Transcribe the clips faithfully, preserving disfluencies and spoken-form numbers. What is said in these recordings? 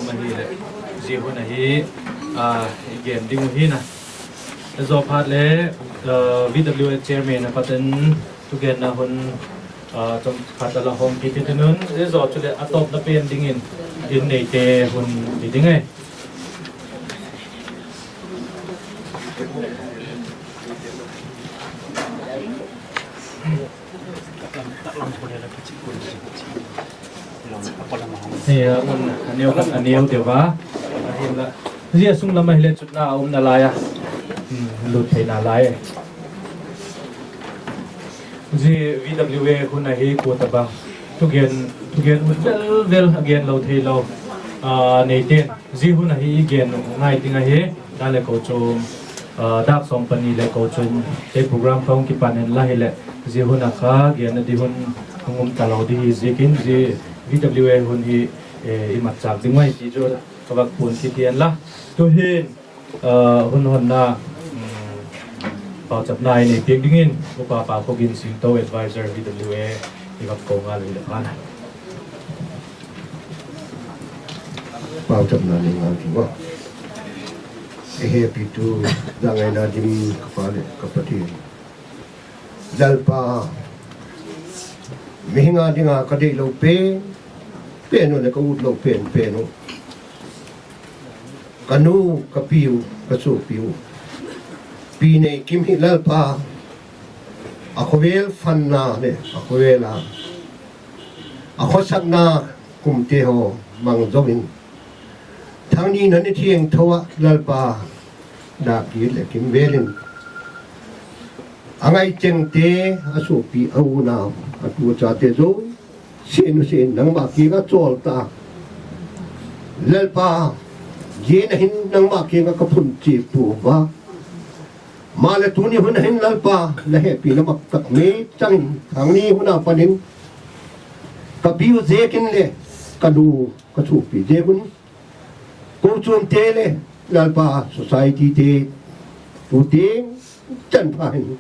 Ahileh, zia hun ahi, a, i gen ding uh hi na. Zia phat le, a, V W A chairman a pat in thugenna hun, a, chawm khat a la hawm kit i tin un, zia zaw chuleh a tawpna pen dingin in neite hun hi ding e. Hia, mun a neu khat a neu deu a. Ahinla, zia sung lam ahileh chutna a umna lai a, lut theina lai. Zia V W A hun ahi kua tabang thugen, thugen ut vel vel a gen lo theilo, a, neite'n zia hun ahi i gen ngai ding ahi. Dan leh kochuam, a, dâk sawm pani leh kochuamte program kha hung kipan inla hileh, zia hun a kha genna ding hun hung um talo ding hi ziakin zia V W A hun hi, e, i matchâk ding uh ahi ti chu ka vak puan kit hian la. Tu'hin, a, hun honna, um, pauchapna i nei piak dingin Upa Paukhoginsiangtho, Advisor V W A, i vak ko ngal ui le phan a. Pauchapna nei ngal ding a. Ei hepitu, zangaina dim ka Pa leh ka Pathian, Lalpa, mihing â ding a ka deilo pen pen uh leh ka ut lo pen pen uh, ka nu, ka piu, ka suapiu, Pi Neikim hi Lalpa, a khawvel phanna leh a khawvel a, a khawsakna kumte haw mang zo in, Thangni na ni thiangtho ah Lalpa, dâk kit leh kimvêl in a ngaichengte, a suapi, a unau, a tu a chate zosia nusia in nangma kiang ah chawl ta. Lalpa, zia na hin nangma kiang ah ka phun chiat tua a, maleh tuni hun a hin Lalpa, la hepina mak tak mei chang in Thangni hun a pan in ka piu ziak in leh ka nu, ka suapi ziak un, kochuamte leh Lalpa, societyte, tu tiang chan pha hin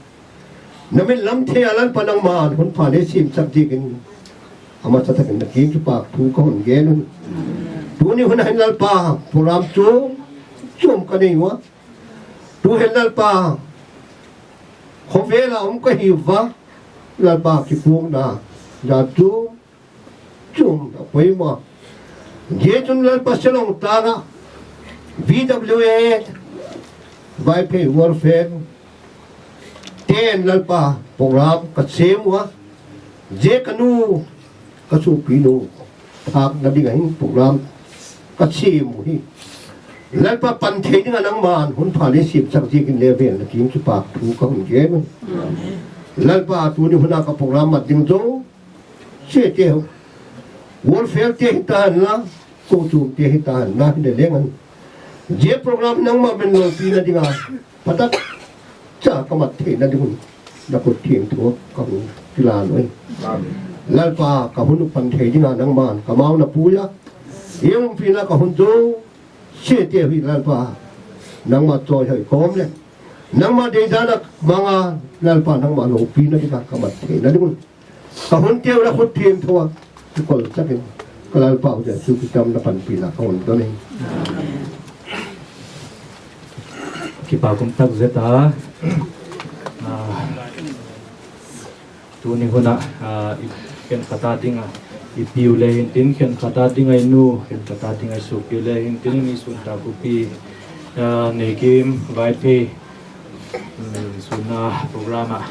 na min lam thei a Lalpa nangma'n hun pha lei siamsak ziakin, a masa tak in na kiang chu kipâk thu ka hun gen un. Tuni hun a hin Lalpa, program chuam chuam ka nei ua, tu'hin Lalpa, khawvel a um ka hi ua, Lalpa, kipuakna dan chuam chuam a poimaw. Zia chun Lalpa, Shillong tâng ah V W A, Vaiphei World Fair te'n Lalpa, program ka siam ua, zia ka nu, ka suapinu thâkna ding ah hin program ka siam uhi. Lalpa, pan thei ding ah nangma'n hun pha lei siamsak ziakin le vêl na kiang chu kipâk thu ka hun gen u. Lalpa, tuni hun a ka program mat ding zosiate, World Fairte hita inla, kochuamte hita inla, hile leng an, zia program nangma min lopina ding a pha tak cha ka mat theina ding un, na khut thiangtho ka hun kilân uhi. Lalpa, ka hun uh pan thei ding a nangma'n ka mau na pui a, ei umpina ka hun zosiate hi Lalpa, nangma chawihoi kawm leh nangma deidan a mang a, Lalpa, nangma lopina ding a ka mat theina ding un, ka hunteu na khut thiangtho a kikolsak in, ka Lalpau Jesu Khrista min a panpina ka hun don hi. Kipâk um tak zet a, tuni hun a, khenkhat a ding a i piu le hintin, khenkhat a ding a i nu, khenkhat a ding a i suapiu le hintin, i sûn tâk u Pi Neikim Vaiphei sûnna program ah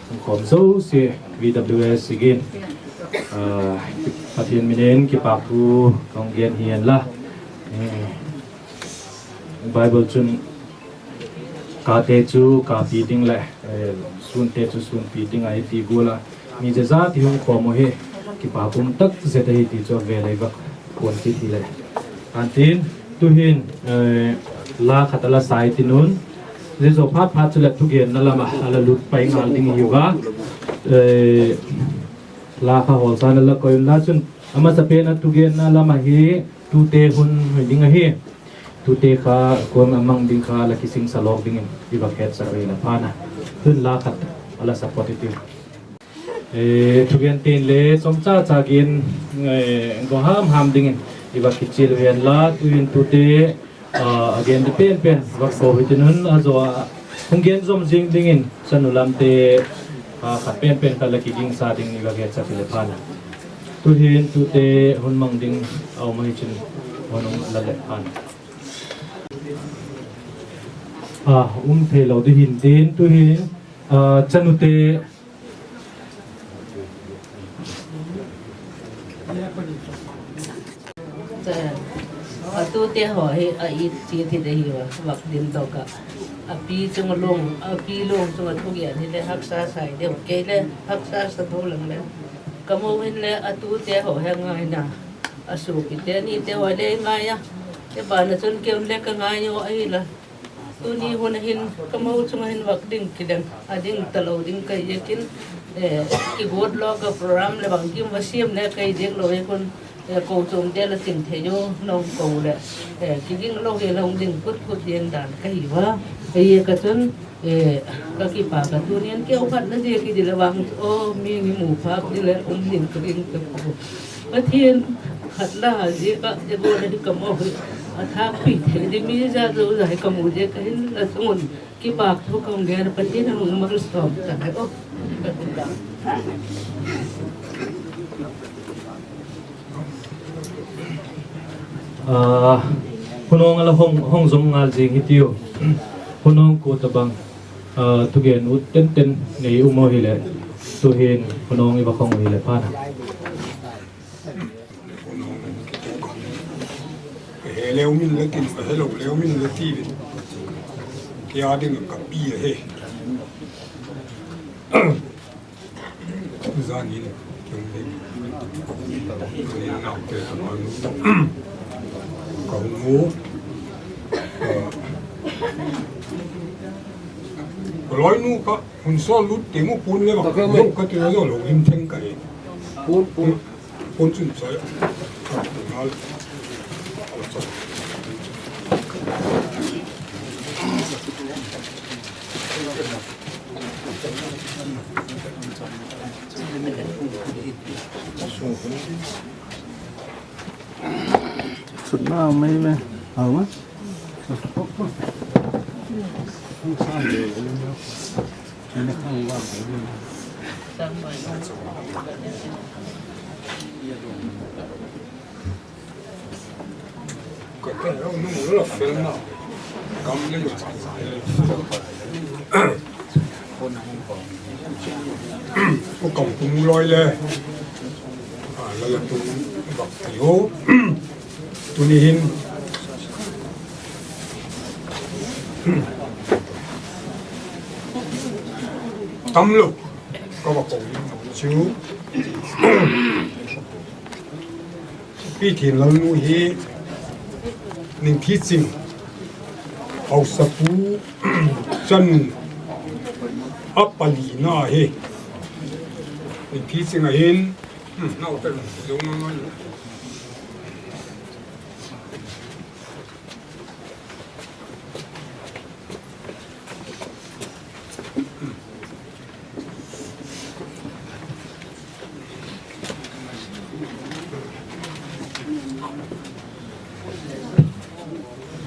hung khawm zosia V W S sigin, Pathian min in kipâk thu ka hung gen hi hen la. Bible chun, kate chu kapi ding leh sûnte chu sûnpi ding ahi ti gual a, mi zezat i hung khawm uh hi kipâk um tak zet ahi ti chu a vêl ei vak puan kit hileh, antin, tu'hin la khat a la sa i tin un, zia zaw phat phat chuleh thugenna lam ah a la lut pai ngal ding hiu a, la kha hawlsa'n a la koi unla chun, a masapen a thugenna lam ahi, tute hun hi ding ahi. Tute kha kuama mang ding kha la kisingsa lawk dingin i vak hetsak ui la phan a, hun la khat a la support i tiu. Thugente'n le chawmcha cha gen, go ham ham dingin I va kichial u hen la, tu'hin tute, a, a gente penpen va ko hitin un, a zaw a hung gen zom zing dingin chanu lamte, a, khat penpen khat la kigingsa ding i va gen chat hile phan. Tu'hin tute hun mang ding a um ahi chun, hun hung la leh phan. A, um theilo di hintin tu'hin, a, chanute A tute haw hi a it chiat hi de hi a, vak ding dok ah. A pi chung a lung, a pi lung chung a thugen hile haksa sai deu, kei le haksa sa tho lang le. Ka mu hinle a tute haw hi ngaina, a suapite nite haw le ngai a. Te ban a chun keu le ka ngai u ahi la. Tuni hun a hin ka mu chung a hin vak ding kidem a ding talo ding ka hi ziakin, kiguat lo ka program leh bangkim va siam le ka hi ziak lo hi khun, kochuamte la ching thei u nong ko leh, kiging lo hi la hung ding phut phut ding dan ka hi a. Ahi ziak a chun, ka kipâk a, tuni'n keu khat la ziak hi di leh vang aw mi ni mu phâk di leh um ding ka ging ta pua. Pathian khat la ziak ah zia gual a hi ka mu hi, a thâkpi thei di mi zat zozai ka mu ziak a hin la chung un kipâk thu ka hung gen a, Pathian a hung malsawm ta hen aw. Khunawng a la hung zong ngal zing hi tiu. Khunawng kua tabang thugen ut tenten nei um aw hileh, tu'hin khunawng i va khawng u hileh phan a. He leu min le tin, he lo leu min le ti vin. Kei â ding ka pi ahi. Zan in, kei um ding. Naute, ka hung u. Ka loinu kha hun sawl lut te mu pun le bang. Ka ti lo lo him theng ka hi. Pun, pun. Pun chun choi. Sutna mai me. Au ma. Ka kam kum loi le, a, la la tum bak ti ho. Tuni hin tam lo ka va ko chu. Pi Thianlalnu hi Ningthiching hausapu chanu a palina hi. Ningthiching a hin, hmm, nau te lo zo na ngai.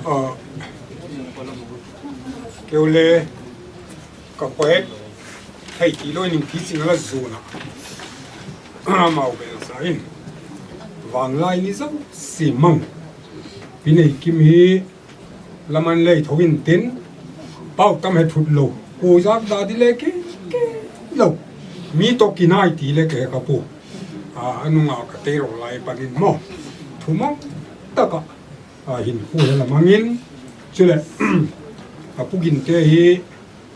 A, keu le ka poet thei ti loi Ningthiching a la zuan a, amau bêlsa in, vanglai ni zosia mang Pi Neikim hi la man lei tho intin, pau tam he thut lo, kua zak da di le ki, ki lo, mi tawh kinai ti le ke ka pu. A, a nung a ka tei lo lai pan in maw, thumang tak ah, a, hinkhua he la mang in, chuleh a puginte hi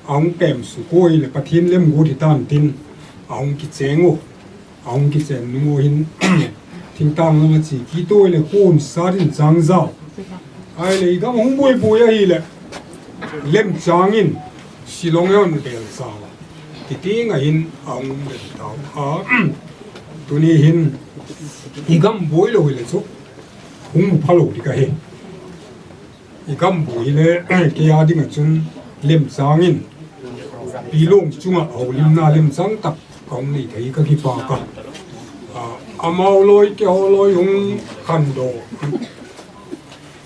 a hung pem suk ua hileh Pathian lemguat hi tan tin, a hung kichêng u, a hung kichên nung ua hin, thingtâng lam a chia kit ua hileh kuan sat in chang zau, ahileh i gam hung buai buai ahileh lemchâng in Shillong a hung bêl zau a, ti tiang ah hin a hung bêl tau a. Tuni hin i gam buai lo hileh chu hung mu pha lo ding ahi. I gam buai hile, kei â ding ah chun lemchâng in, Pi Lung chung ah holimna lemchâng tak ka hung nei thei ka kipâk a. A, Amau lawi, keihaw lawi hung khandaw,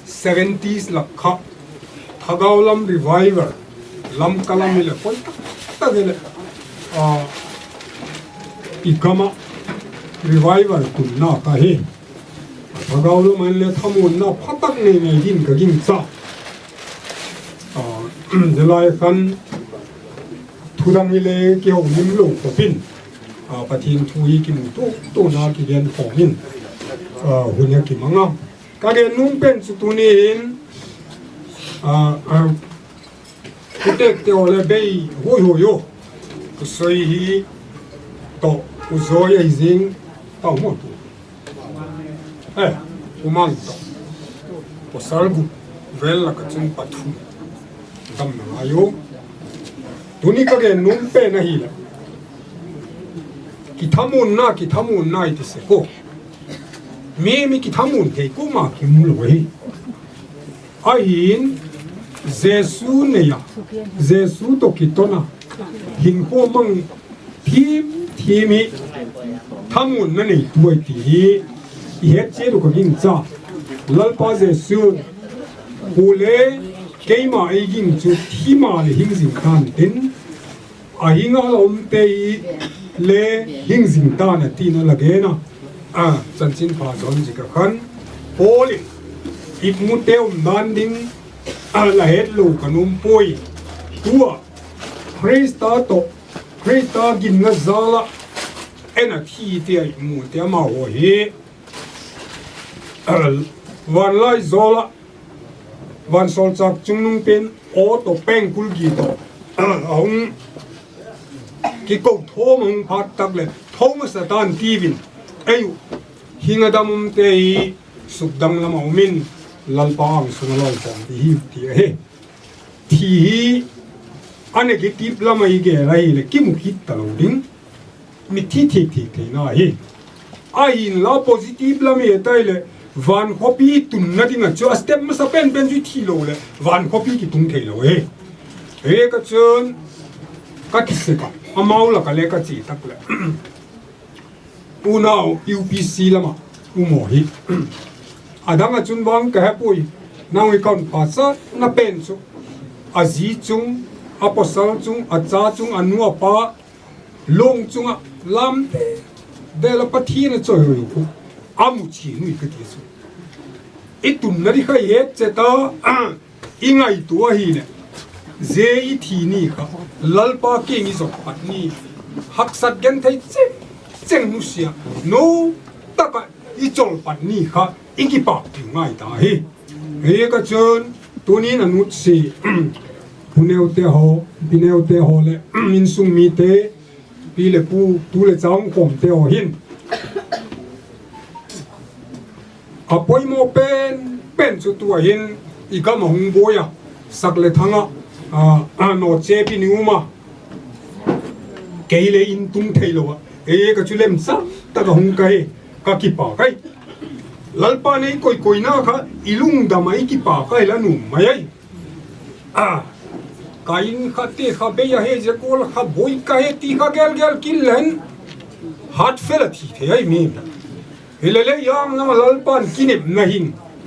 seventies lak kha thagau lam revival, Lamka lam hileh poi tak tak hileh, i gam ah revival tunna ka hi. Thagau lam ah le thamuanna pha tak nei nei ding ka gingcha. Zia lai khan thu dang hile kiho lim lo khop in, Pathian thu hi kimu tu tuna kigen khawm in, hun a kimang a. Ka gen nuam pen chu tuni in, u têkte haw le bei huai huai u, u Soi hi tawh, u Zoi ahi zing tau maw tu, e, u Mang tawh, pawsal gup vel lak ah chun pathum damna ngai u. Tuni ka gen nuam pen ahileh, kithamuanna, kithamuanna i ti sek u. Mi, mi kithamuan thei kuama ki um lo ahi. Ahi'n, Jesu nei a, Jesu tawh kiton a, hinkhua mang thiam thiam hi thamuanna neitu ahi ti hi i het chiat uh ka gingcha. Lalpa Jesu'n, kuale keima ei ging chu thi maleh hing zing ta'n tin, a hing a la umte hi le hing zing ta'n a ti'n a la gen a. Chanchinpha John ziak ah khan, Paul in, i mute um dan ding la het lo ka nuam puai. Tu ah Khrista tawh, Khrista ginna jal ah en a thite a i mute amau haw hi vanlaizawl ah, vansawlchâk chungnung pen aw tawh pengkul gi tawh a hung kiko thawm a hung phat tak leh, tho masa ta'n tiu in, ei uh hing a dam umte hi sukdang lam ah um in, Lalpa âng sung a lawipawm ding hiu ti ahi. Thi hi a negative lam ah i gel ahileh kimu kit talo ding, mitthi thik thik theina hi. Ahinla positive lam i et ahileh, vankhawpi tunna ding ah chu a step masa pen pen chu i thi lo leh vankhawpi kitung theilo hi. Hi ka chun ka kisek ah, amau lak ah le ka chia tak leh, unau U P C lam ah um ahi. A dang ah chun bang ka he puai, nang i ka hun phatsakna pen chu, a zi chung, a pawsal chung, a cha chung, a nu a pa, lung chung ah lam de, de la Pathian a chawihoi khu a mu chian ui ka ti chu. I tunna ding kha i het chet a, i ngaitua ahileh, zia i thi ni kha Lalpa kiang i zot pat ni, haksat genthei cheng cheng nusia, nuam tak ah i chawl pat ni kha i kipâk tiu ngai ta hi. Hi ka chun, tuni'n a nutsia, pu neute haw, pi neute haw leh insung mite, pi leh pu, tu leh cha um khawmte haw hin, a poimaw pen pen chu tu ah hin i gam ah hung buai a, sak leh thang ah, nawchêp in i um a, kei le in tung theilo ah, ei ka chu lemchang tak ah hung ka hi, ka kipâk ai. Lalpa'n ei koi koina kha i lungdam ah i kipâk ai la nuam mai ai. A, ka in kha te kha bei a he zia gual kha buai ka he ti kha gel gel kin len, hat fel a thi thei ai mi. Hilele iang lam ah Lalpa'n kinepna hin,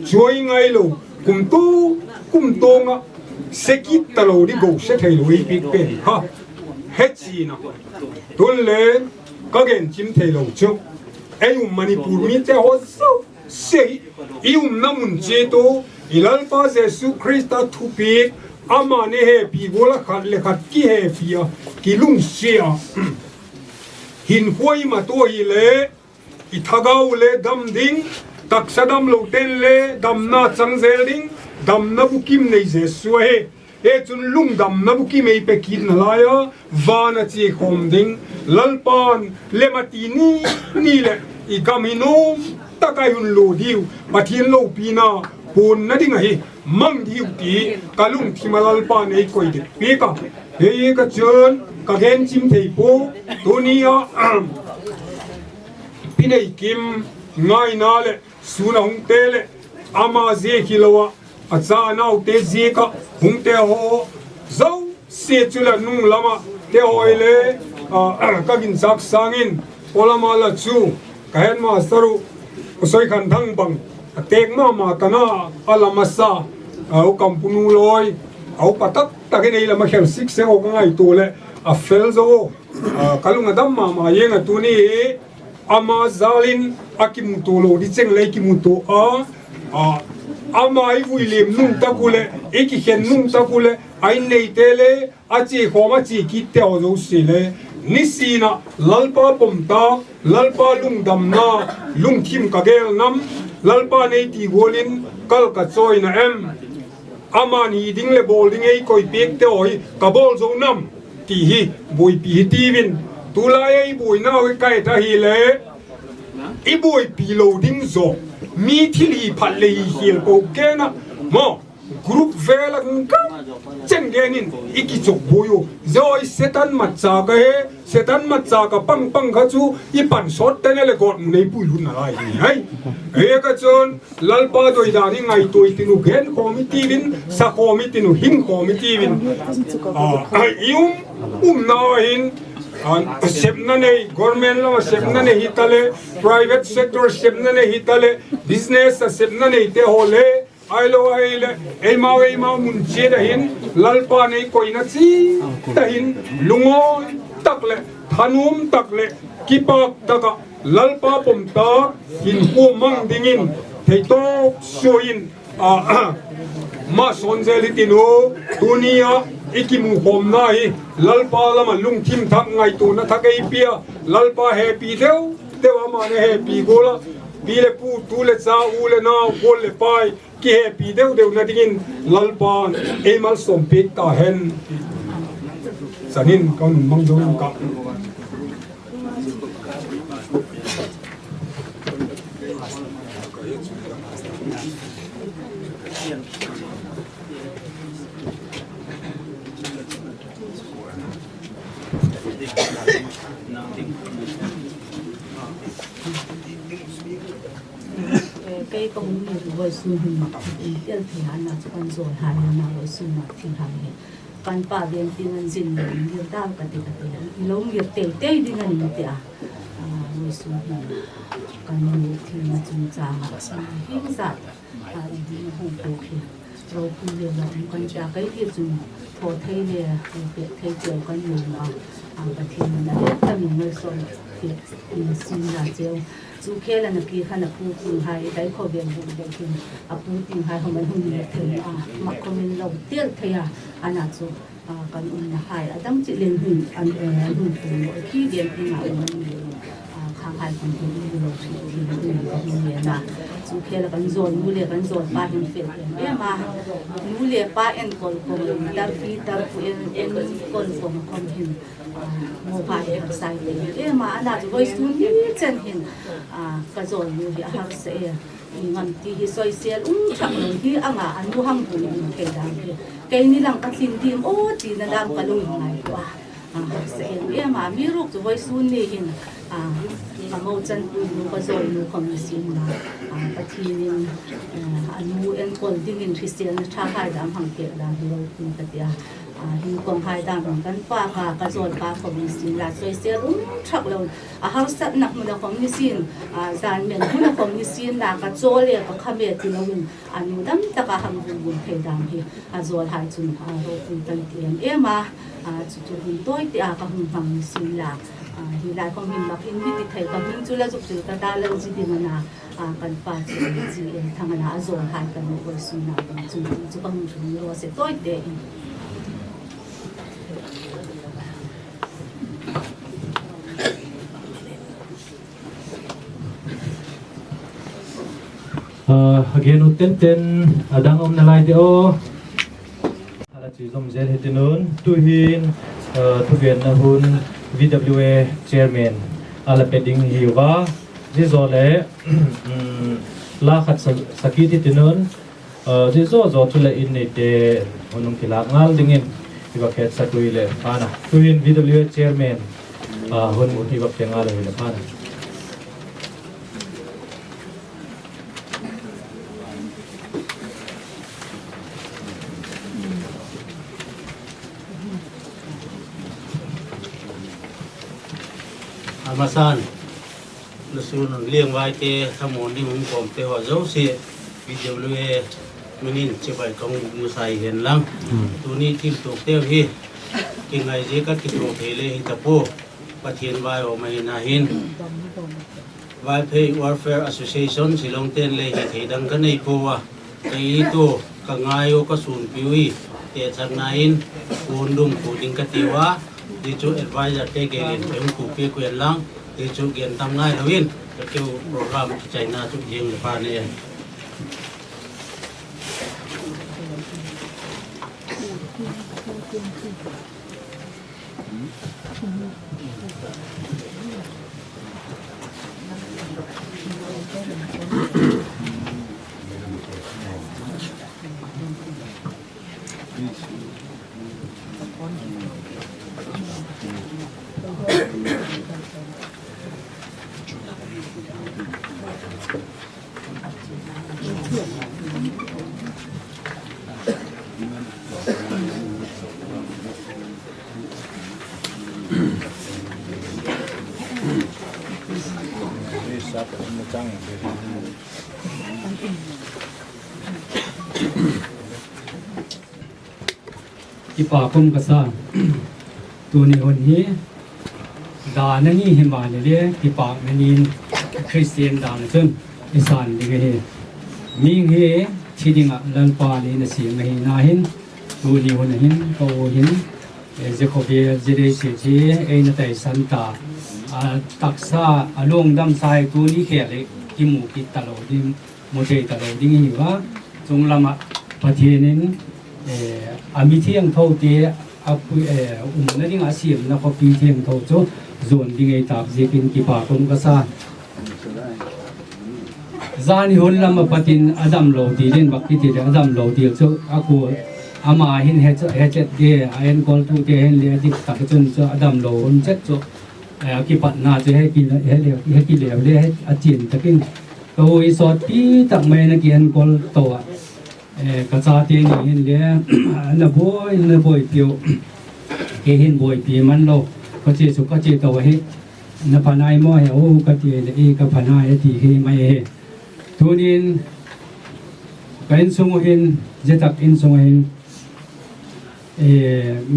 chuai ngailo, kum tu, kum tawng ah se kit talo di, go se theilo ei piak pen kha, he chian a. Tun le ka gen chim theilo chu, ei um Manipur mite haw zosia hi, i umna mun chiat u, i Lalpa Jesu Khrista thupiak, ama'n ei hepi gual ah khat leh khat kihepi a, kilungsiat a, hinkhua i mat u ahile, i thagau le dam ding, taksa damlo ten le damna chang zel ding, damna bukim nei Jesu ahi. Hi chun lungdamna bukim ei pe kitna lai a, van a chia khawm ding, Lalpa'n lem a ti ni ni leh i gam hi nuam tak ah i hun lua diu, Pathian lopina puanna ding ahi, mang diu ti ka lungthim ah Lalpa'n ei koi det piak a. Hi ka chun ka gen chim thei pua, tuni a Pi Neikim ngaina leh sûn a hungte leh ama ziak hilo ah a cha a naute ziak ah hungte haw zosia chuleh nung lam ah te haw hile, ka ginchâk sâng in, pawlam ah la chu Ka headmaster uh, Soikhanthang bang, a têk ma ma ta na, a la masa, a u Kampunu Loi, a upa tak tak in ei lam a khel sik sek uh ka ngaitua leh, a fel zo. Ka lung a dam ma ma ing a tuni hi, ama jâl in a kimutua lo di cheng lei kimutua a, ama i vui liam nung tak uh leh, i kikhen nung tak uh leh, a inneite le, a chia khawm a chia kitte haw zosia le, nisin a Lalpa pom tak, Lalpa lungdamna, lungthim ka gel nam, Lalpa'n ei ti gual in kal ka chawina em, ama'n hi ding leh bawl ding ei koipiakte haw hi ka bawl zo nam, ti hi buaipi hi tiu in, tulai a i buainau hi ka et ahile, i buaipi lo ding zaw, mi thil hi phat leh hi hial po ken a, maw, group vêl a gam chen gen in i kichukbuai u. Zia hi Setan matchâk ahi, Setan matchâk a pang pang kha chu i pan sawt ten a leh gawtmun ei puilut nalai hi ai. Hi ka chun Lalpa doidan i ngaitua i tin uh gen khawm i tiu in, sa khawm i tin uh hing khawm i tiu in, i um, umna hin, sepna nei, government lam a sepna nei hitaleh, private sector sepna nei hitaleh, business a sepna neite haw le, ahilo ahileh eimau eimau mun chiat a hin Lalpa'n ei koina chiat a hin lungawi tak leh thanuam tak leh kipak tak ah Lalpa pom tak hinkhua mang dingin theitawp suai in, ma sawn zel hitiu. Tuni a i kimukhawmna hi Lalpa lam ah lungthim thak, ngaituana thak ei pia, Lalpa hepi deu deu, ama'n a hepi gual a, pi leh pu, tu leh cha, u leh nau, gual leh pai, kihepi deu deuna dingin Lalpa'n ei malsawm piak ta hen. Chan in ka hun mang zo in ka Kei ka hun ni tu vawisun hin tel thei a, ana chu kan zawl hai na vawisun a thil hai hi kan pa veng tiang an zin ngir dal ka ti ka ti, i lo ngir tei tei ding a ni ti a, vawisun hin kan nu thina chungchâng a hi zat a i ding a hung pu khi ropui le la um kan tia, kei hi chun thaw thei le, pêk thei cheu kan nuam a, Pathian in a het tamin malsawm piak in sin la cheu. Chu khel a na pi khan a pu tinghai dai khawvel buk buk hin a pu tinghai hung an hung ni thei a, mak khawm in lo tel thei a, ana chu kan umna hai a dang chi leng hin an hung pu lo khi gen ti nga um an ni le, khanghai khun hin um lo khi ti ka hung gen a. Chu khel a kan zawl nu le kan zawl pa hin fel em em a, nu le pa enkol kawm, tar pi tar pu enkol kawm khawm hin mo vai harsa i ti em em a, ana chu vawisun ni chen hin ka zawl nu hi a harsa e, i ngam ti hi soisel um thak lo hi anga a nu hang hun um thei dan hi keini lang ka tling dim aw tina dam ka lung ngai tua, a harsa em em a. Mi ruk chu vawisun ni hin ka mo chan pu nu ka zawl nu khawm ni sin la, Pathian in a nu enkol dingin hriselna tha hai dam hang pêk dan hi lo kum ka ti a. Hin kawm hai dam hang kan pa kha ka zawl pa khawm ni sin la soisel um thak lo, a harsatna hun a khawm ni sin, jan men hun a khawm ni sin la ka chawl e ka kham e ti lo in a nu dam tak a hang hun um thei dan hi a zawl hai chun ropui kan ti em em a. Chu chu hun tawite a ka hung hmang ni sin la, hi lai khawm hin mak in mi ti thei ka hming chu la zuk sil ka ta lo zi ding ana, kan pa chu zi en thang ana a zawl hai kan nu vawisun na ding chun ti chu ka hung hmang lo se tawite in. A gen u tenten a dang um nalai de aw. A la chi zom zel hitin un, tuhin thugenna hun VWA chairman a la pe ding hiu a, zia zaw leh la khat sa kit hitin un, zia zaw zaw chuleh in neite hun hung kilâk ngal dingin i va khetsak ui leh phan a, tuhin VWA chairman hun i va pe ngal ui leh phan a. A masan Lasun liangvaite, thamuan ding hung kawmte haw zosia, P W A min in chibai ka hung bûk masa hi hen lang. Tuni thiltuakteu hi kingai ziak ah kituak thei le hi ta pua, Pathian vaihawm ahina hin. Vaiphei Welfare Association Shillong ten le hi thei dang ka nei pua a, kei tu ka ngai u ka sûnpiu hi, tetsakna in hun dum khu ding ka tiu a, hi chu adviserte gel in hung pupiak u hen lang, hi chu gen tam ngailo in ka keu program kichaina chu ziang le pha ni. Kipâk um ka sa. Tuni hun hi dan a ni himaleh le kipâkna ni in, Khristian dan ah chun i san ding ahi. Mihing hi thi ding ah Lalpa le na siam ahina hin, tuni hun a hin ka u hin, zia khawvel zia leiset hi ei na taisan ta, a taksa, a lungdamsa hi tuni khêl leh kimu kit talo ding, mu thei talo ding i hiu a. Chung lam ah Pathian in a mithiangthote a umna ding ah a siamna khawpi thiangtho chu zuan ding ei tâk ziakin kipâk um ka sa. Zani hun lam ah pat in a damlo dil in, bak kiti leh a damlo dil chu a kua, ama hin hechet de, a enkoltute hin le a dik tak chun chu a damlo hun chet chu, a kipatna chu he ki leu le a chian tak in, ka u hi sawtpi tak mai in a kienkol to ah, ka chate ni hin le na buai, na buaipiu, kei hin buaipi man lo, ka chia chu ka chia to ahi. Na pha nai maw he u ka ti leh, i ka pha nai a ti hi mai hi. Tuni'n ka insung uh hin, zia tak insung ah hin,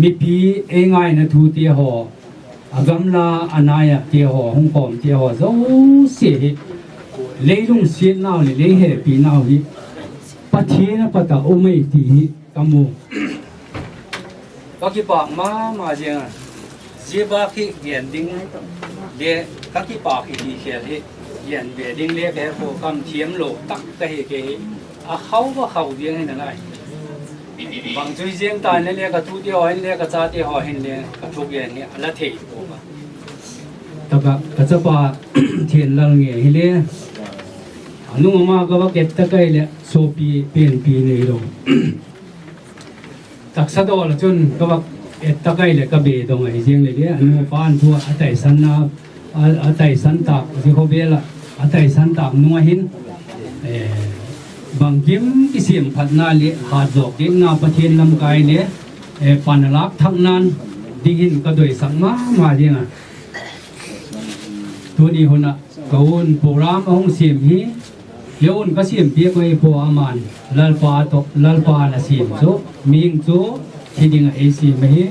mipi ei ngaina thute haw, a gamla a nai ah te haw, hung khawmte haw zosia hi, lei lungsiatnau leh lei hepinau hi Pathian a pat ah um ei ti hi ka mu. Ka kipâk ma ma ziang a, zia bâk hi gen ding le ka kipâk hi ti khêl hi gen be ding le ka he pua, kam thiamlo tak ka hi kei hi. A khau a khau ziang hi nalai. Bang chu hi ziang ta in le ka tute haw hin le ka chate haw hin le ka thugen hi a la thei pua a. Tak ah ka chapa Thianlal nge hile, a nung ama ka vak et tak ahileh suapi penpi neilo. Taksa dawl ah chun ka vak et tak ahileh ka bedong ahi ziang le le, a nupa an thu ah a taisan tâk zia khawvel ah, a taisan tâk nung ah hin, bangkim kisiam phatna leh hâtzawk diakna Pathian lamkai le pan a lâk thakna'n ding hin ka doisak ma ma ziang a. Tuni hun ah ka u'n program a hung siam hi, kei u'n ka siam piak ahi pua, ama'n Lalpa tawh, Lalpa'n a siam chu, mihing chu thi ding ah ei siam ahi.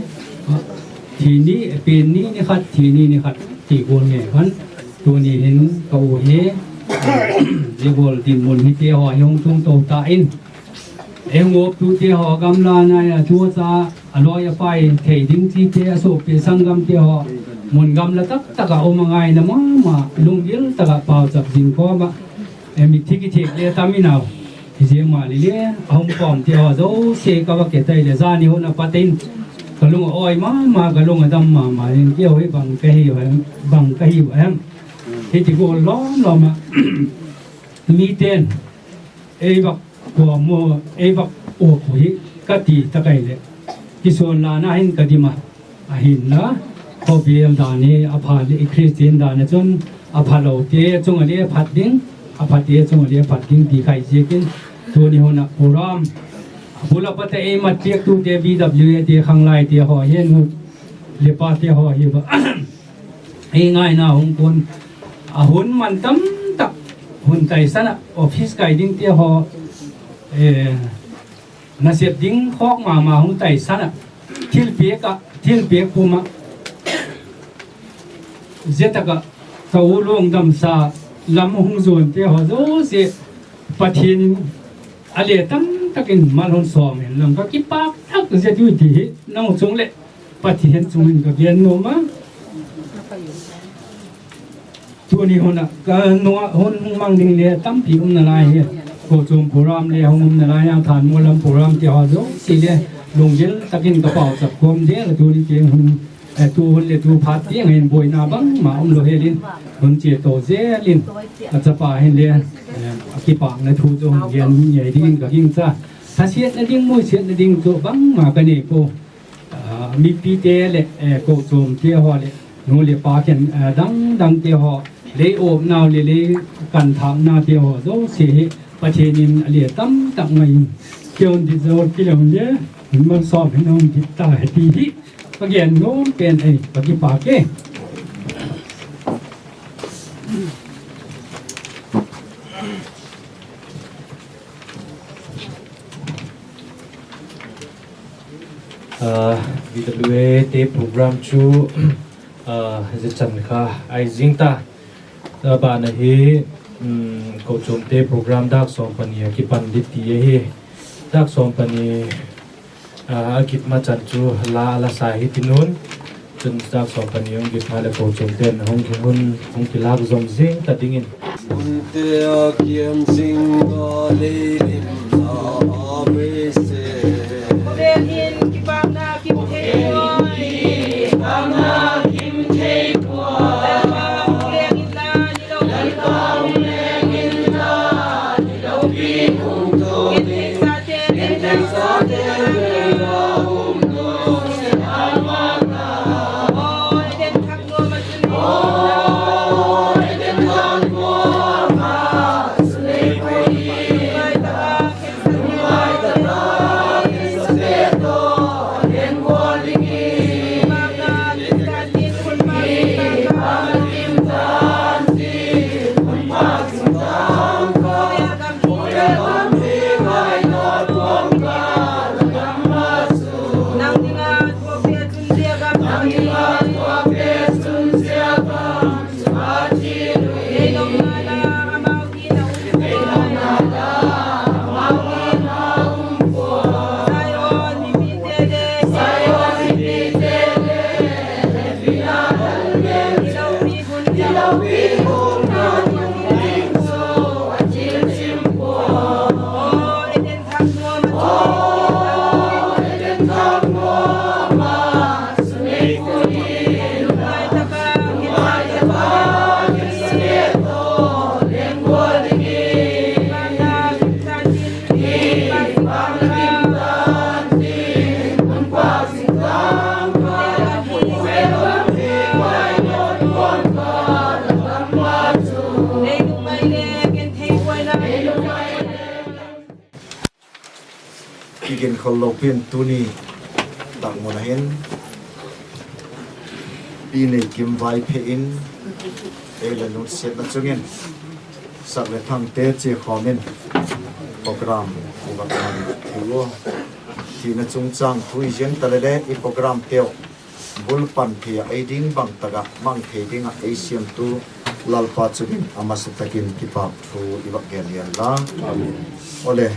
Thi ni, pen ni ni khat, thi ni ni khat ti gual nge khan, tuni hin ka u hi zia gual dinmun hite haw hi hung tung to ta in, ei hung uaptute haw, gamla nai a thu a cha, a lawi a pai thei ding chite, a suapi sanggamte haw, mun gamla tak tak ah um a ngaina ma ma, lunggil tak ah pauchap zing kawm ah, mithi kithik le tam in au. Hi ziang ma le le, a hung khawmte haw zosia ka vak et ahileh, zani hun a pat in ka lung a awi ma ma, ka lung a dam ma ma in, kei hi bang ka hiu a hem. Hiti gual lawm lawm ah mite'n ei vak uap u hi ka ti tak ahileh, kisuan lana hin ka dim a. Ahinla, khawvel dan hi a pha leh, i Khristian dan ah chun a phalote chung ah le phat ding, a phate chung ah le phat ding ti khai ziakin, tuni hun ah program a bul a pat ah ei mat piaktute, V W A te, khanglaite haw, he nu le pate haw hi va, ei ngaina hung kuan A hun man tam tak hun taisan ah office kai dingte haw, nasep ding khawk ma ma hung taisan ah, thilpiak ah, thilpiak pum ah, zia tak ah ka u luang damsa lam hung zuante haw zosia Pathian in a le tam tak in mal hun sawm hen lang ka kipâk tak zia tu ti hi nang chung leh Pathian chung in ka gen nuam a. Tuni hun ah ka nung ah hun hung mang ding le tampi um nalai hi. Kochuam program le hung um nalai a, thanmual lam program ti haw zosia le lunggil tak in ka pauchap kawm zel a, tuni tiang hun, tu hun leh tu phat tiang hin buaina bangma umlo hial in, hun chia to zel in, a chapa hin le a kipâkna thu chu hung gen ngei dingin ka gingcha. Thasiatna ding, muisiatna ding chu bangma ka nei pua. Mipite leh kochuamte haw leh nu leh pa khen dang dangte haw, lei awpnau leh lei kanthâknate haw zosia hi Pathian in a le tam tak mai in, kei un dit zo kilem le, hun malsawm hin a hung dit ta hi ti hi ka gen nuam pen ei, ka kipâk e. VWAte program chu zia chan kha ahi zing ta. A ban ahi, kochuamte program dâk sawm pani a kipan ding ti ahi. Dâk sawm pani a git ma chan chu la la sa hi ti nu'n. Chun dâk sawm pani hung git phat leh kochuamte'n hung kilâk zom zing ta dingin, hunte a kiam zing a lei lim za a vei se. Khawvel hin kipâkna kim thei puai, kipâkna kim thei puai. Kiginkhol lo pi'n tuni tak mun a hin Pi Neikim Vaiphei in ei la nutsiatna chung in Sak leh Thangte chia khawm in program i va mang thei ua. Thina chungchâng thu i ziang ta leh le i programteu bul pan thei ah ei ding bang tak ah mang thei ding ah ei siamtu Lalpa chung in a masa tak in kipâk thu i va gen hial la. Awle,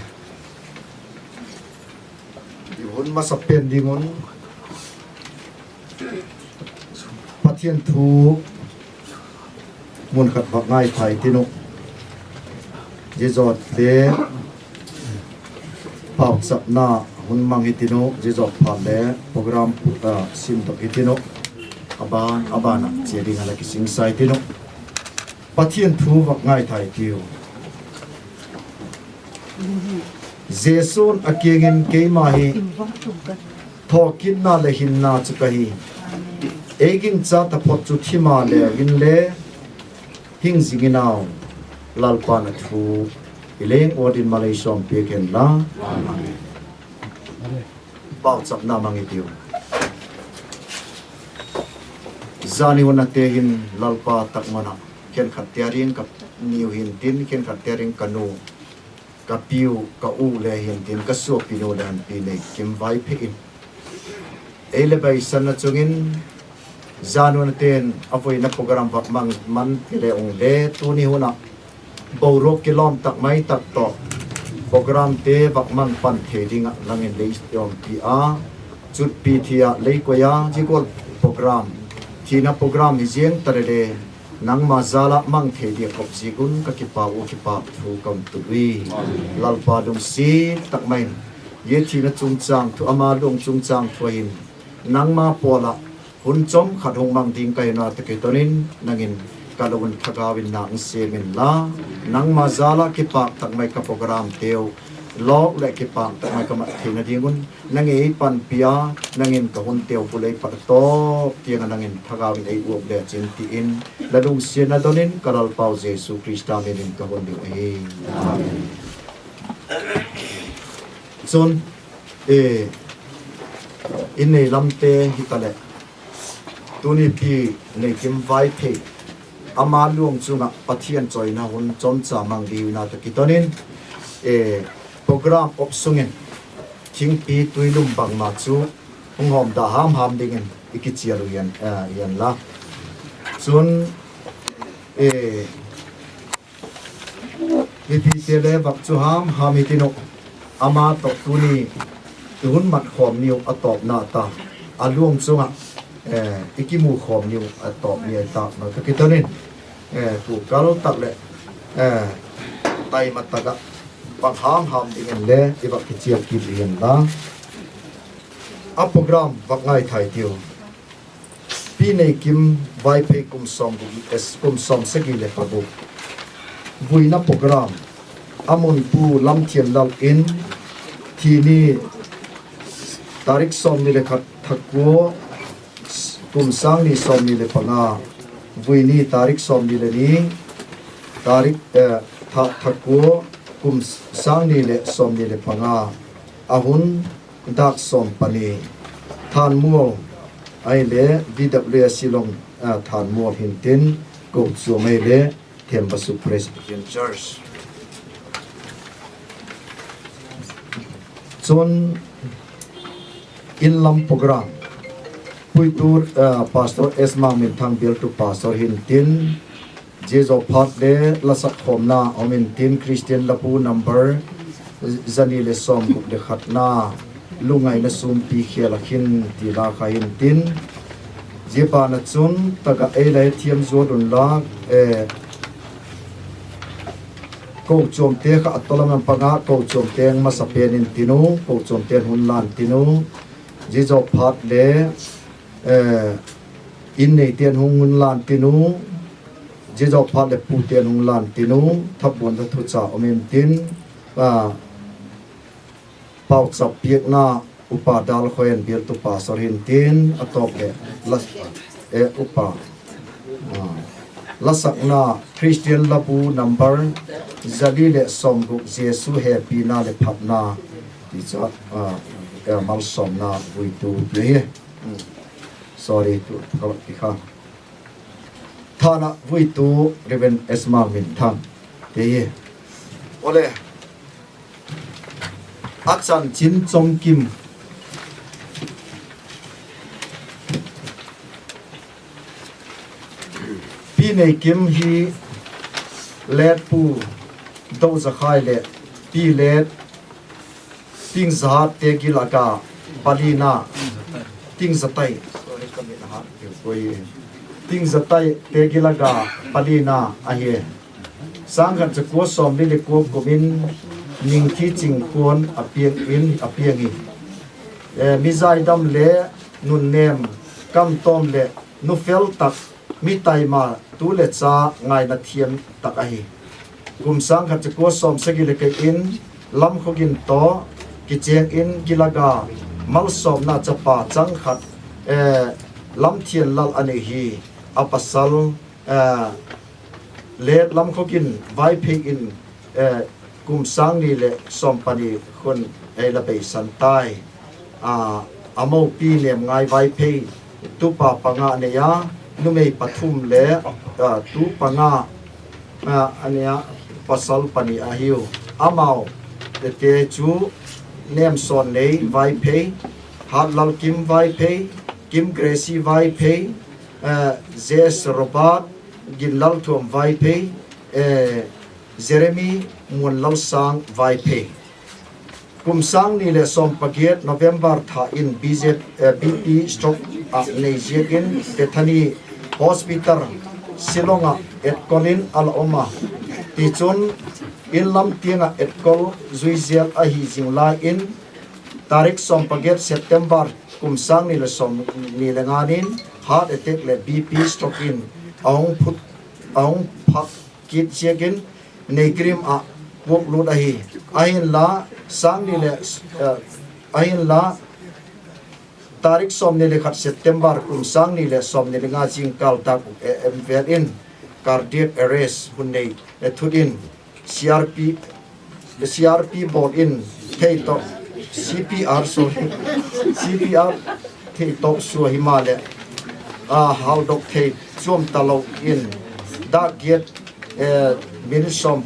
i hun masa pen ding un Pathian thu mun khat va ngaithai tin uh. Zia zawte pauchapna hun mang hi tin uh, zia zaw phat le program simdok hi tin uh. A ban a ban ah chia ding a la kisingsai tin uh. Pathian thu va ngaithai tiu. Jesu'n a kiang in, Keima hi thawkitna leh hinna chu ka hi. Ei gingcha taphot chu thi maleu hinle hing zing in au. Lalpa'n a thu i leng ua ding mal ei sawm piak hen la. Pauchapna mang i tiu. Zani hun ate hin Lalpa tak mun ah khenkhatte a ding ka niu hintin, khenkhatte a ding ka nu, ka piu, ka u le hintin, ka suapinu le hinpi Neikim Vaiphei in ei le beisanna chung in, zan un a ten a vuina program vak mang man ti le ung le, tuni hun ah boruak kilawm tak mai tak tawh programte vak mang pan thei ding ah nang in lei awmpi a, chutpi thi ah lei koi a, zia gual program, thina program hi ziang ta le le, nangma jal ah mang thei dia kop ziak un ka kipâk ua, kipâk thu ka hun tut ui. Lalpa lungsiat tak mai in, zia thina chungchâng thu, ama luang chungchâng thu ahin, nangma pawl ah hun chawm khat hung mang ding ka hina tawh kiton in, nang in ka lo un thagau in nang sêm inla, nangma jal ah kipâk tak mai ka programteu lawk leh kipâk tak mai ka mat theina ding un nang ei panpi a, nang in ka hunteu bul ei pat a tawp tiang ah nang in thagau in ei uap le chin ti in, la lungsiatna don in ka Lalpau Jesu Khrista min in ka hun ding ahi. Amen. Chun, in nei lamte hitaleh, tuni pi Neikim Vaiphei, ama luang chung ah Pathian chawina hun chawmcha mang ding hina tawh kiton in, program op sung in thingpi tuilum bangma chu hung hawm da ham ham dingin i kichial u hian, hian la. Chun, mipite le vak chu ham ham hitin uh, ama tawh tuni i hun mat khawm niu a tawpna ta, a luang chung ah i kimu khawm niu a tawp ni ahi tak ma ka kiton in, tu kal tak leh taima tak ah vak ham ham dingin le i vak kichial kit u hian la. A program vak ngaithai tiu. Pi Neikim Vaiphei kum sawm gu-, kum sawmsagi leh paguk vuina program a munpu Lamthianlal in, thi ni tarik sawmni le khat, tha kua, kum sâng ni sawmni leh panga, vui ni tarik sawmni le ni, tarik, tha, tha kua, kum sâng ni leh sawmni le panga, a hun dâk sawm pani, Thanmual ahileh V W S Shillong, Thanmual hintin, kochuam ahileh Thembasuk Presbyterian Church. Chun, in lam program, puitu, Pastor S Mangminthang bialtu pastor hintin, zia zaw phat le lasak khawmna um intin, Christian Labu number zani leh sawmguk leh khatna, Lungngaina Sûmpi khêl ah khin ti la kha hintin, zia ban ah chun tak ah ei la hethiam zual unla, kochuamte kha a tawlam a pang a, kochuamte'n masa pen in tin u, kochuamte'n hun lan tin u, zia zaw phat le, in neite'n hung hun lan tin u, zia zaw phat leh pute'n hung lan tin u, thabuanna thucha um intin, pauchap piakna Upa Dalkhoen bialtu pastor hintin, a tawp leh la, upa, lasakna Christian Labu number zali leh sawmguk, Jesu Hepina leh Phatna, ti chu, malsawmna vuitu ti ahi. Sorry, tu ka ti kha. Than ah vuitu Reverend S Mangminthang ti ahi. Awle, a chanchin chomkim. Pi Neikim hi Letpu Dozakhai leh Pi Let Tingzahat te gil a ga palina, Tingzatai, Tingzatai te gil a ga palina ahi. Sângkhat za kua sawmli leh kua kum in Ningthi Chingkuan a piang in, a piang hi. Mi zaidam le nunnêm, kamtawm leh nufel tak, mi taima, tu leh cha ngaina thiam tak ahi. Kum sângkhat za kua sawmsagi leh kua in Lamkhogin tawh kichêng in gil a ga malsawmna chapa chang khat Lamthianlal a nei hi. A pasal le Lamkhogin Vaiphei in kum sâng ni leh sawm pani khun ei la beisan tai. A mopi Nemngai Vaiphei, tupa panga nei a, numei pathum le tu panga a nia, pasal pani ahiu. Amau tete chu Nemsawnnei Vaiphei, Hatlalkim Vaiphei, Kim Gracie Vaiphei, Jes Robert, Ginlalthuam Vaiphei, Jeremy Muanlalsâng Vaiphei. Kum sâng ni leh sawm pagiat November tha in B P stroke ah nei ziakin Bethany Hospital Shillong ah etkol in a la um a. Tichun, in lam tiang ah etkol zui zel ahi zing lai in, tarik sawm pagiat September kum sâng ni leh sawm ni le nga in heart attack leh B P stroke in a hung phak kit ziakin Naicrium ah puaklut ahi. Ahinla, sâng ni leh, ahinla, tarik sawmni le khat September kum sâng ni leh sawmni le nga zingkâl dâk M V in cardiac arrest hun nei thut in, CRP bawl in theitawp, CPR, sorry, CPR theitawp sua himaleh, a hâldok thei chuam talo in, dâk giat, minute sawm,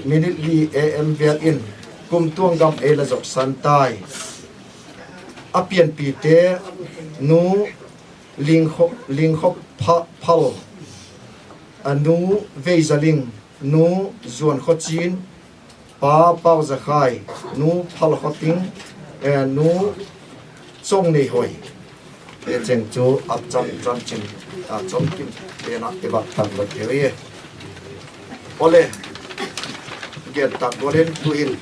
minute li AM vêl in kumtuang gam ei la zotsan tai. A pianpite, Nu Lingkho Phal, a nu Veizaling, Nu Zuankhochin, Pa Pauzakhai, Nu Phalkhoting, Nu Chongneihoi. Te cheng chu a cham chanchin, a chawmkim pen ah i vak tâk lut thei e. Awle, gen tak gual in tu'hin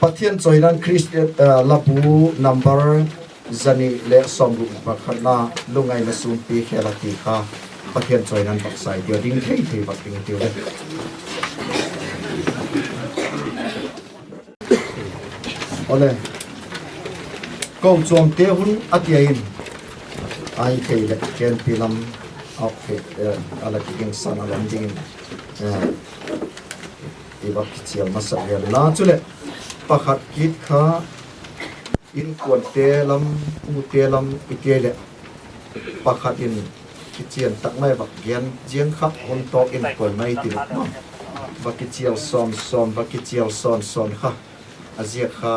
Pathian Chawihoina Khrist, Labu number zani leh sawmguk pakhatna, Lungngaina Sûmpi Khêl a ti kha, Pathian chawihoina vak sai tiu ding thei thei vak ding tiu le. Awle, kochuamte hun a tia in, ahi thei leh kenpi lam a la kigingsan a lam dingin i vak kichial masa vel la. Chuleh, pakhat kit kha, inkuante lam, ute lam i tia leh, pakhat in kichian tak mai vak gen ziang kha hun tawk in koi mai ti leh, va kichial sawn sawn, va kichial sawn sawn kha, a ziak kha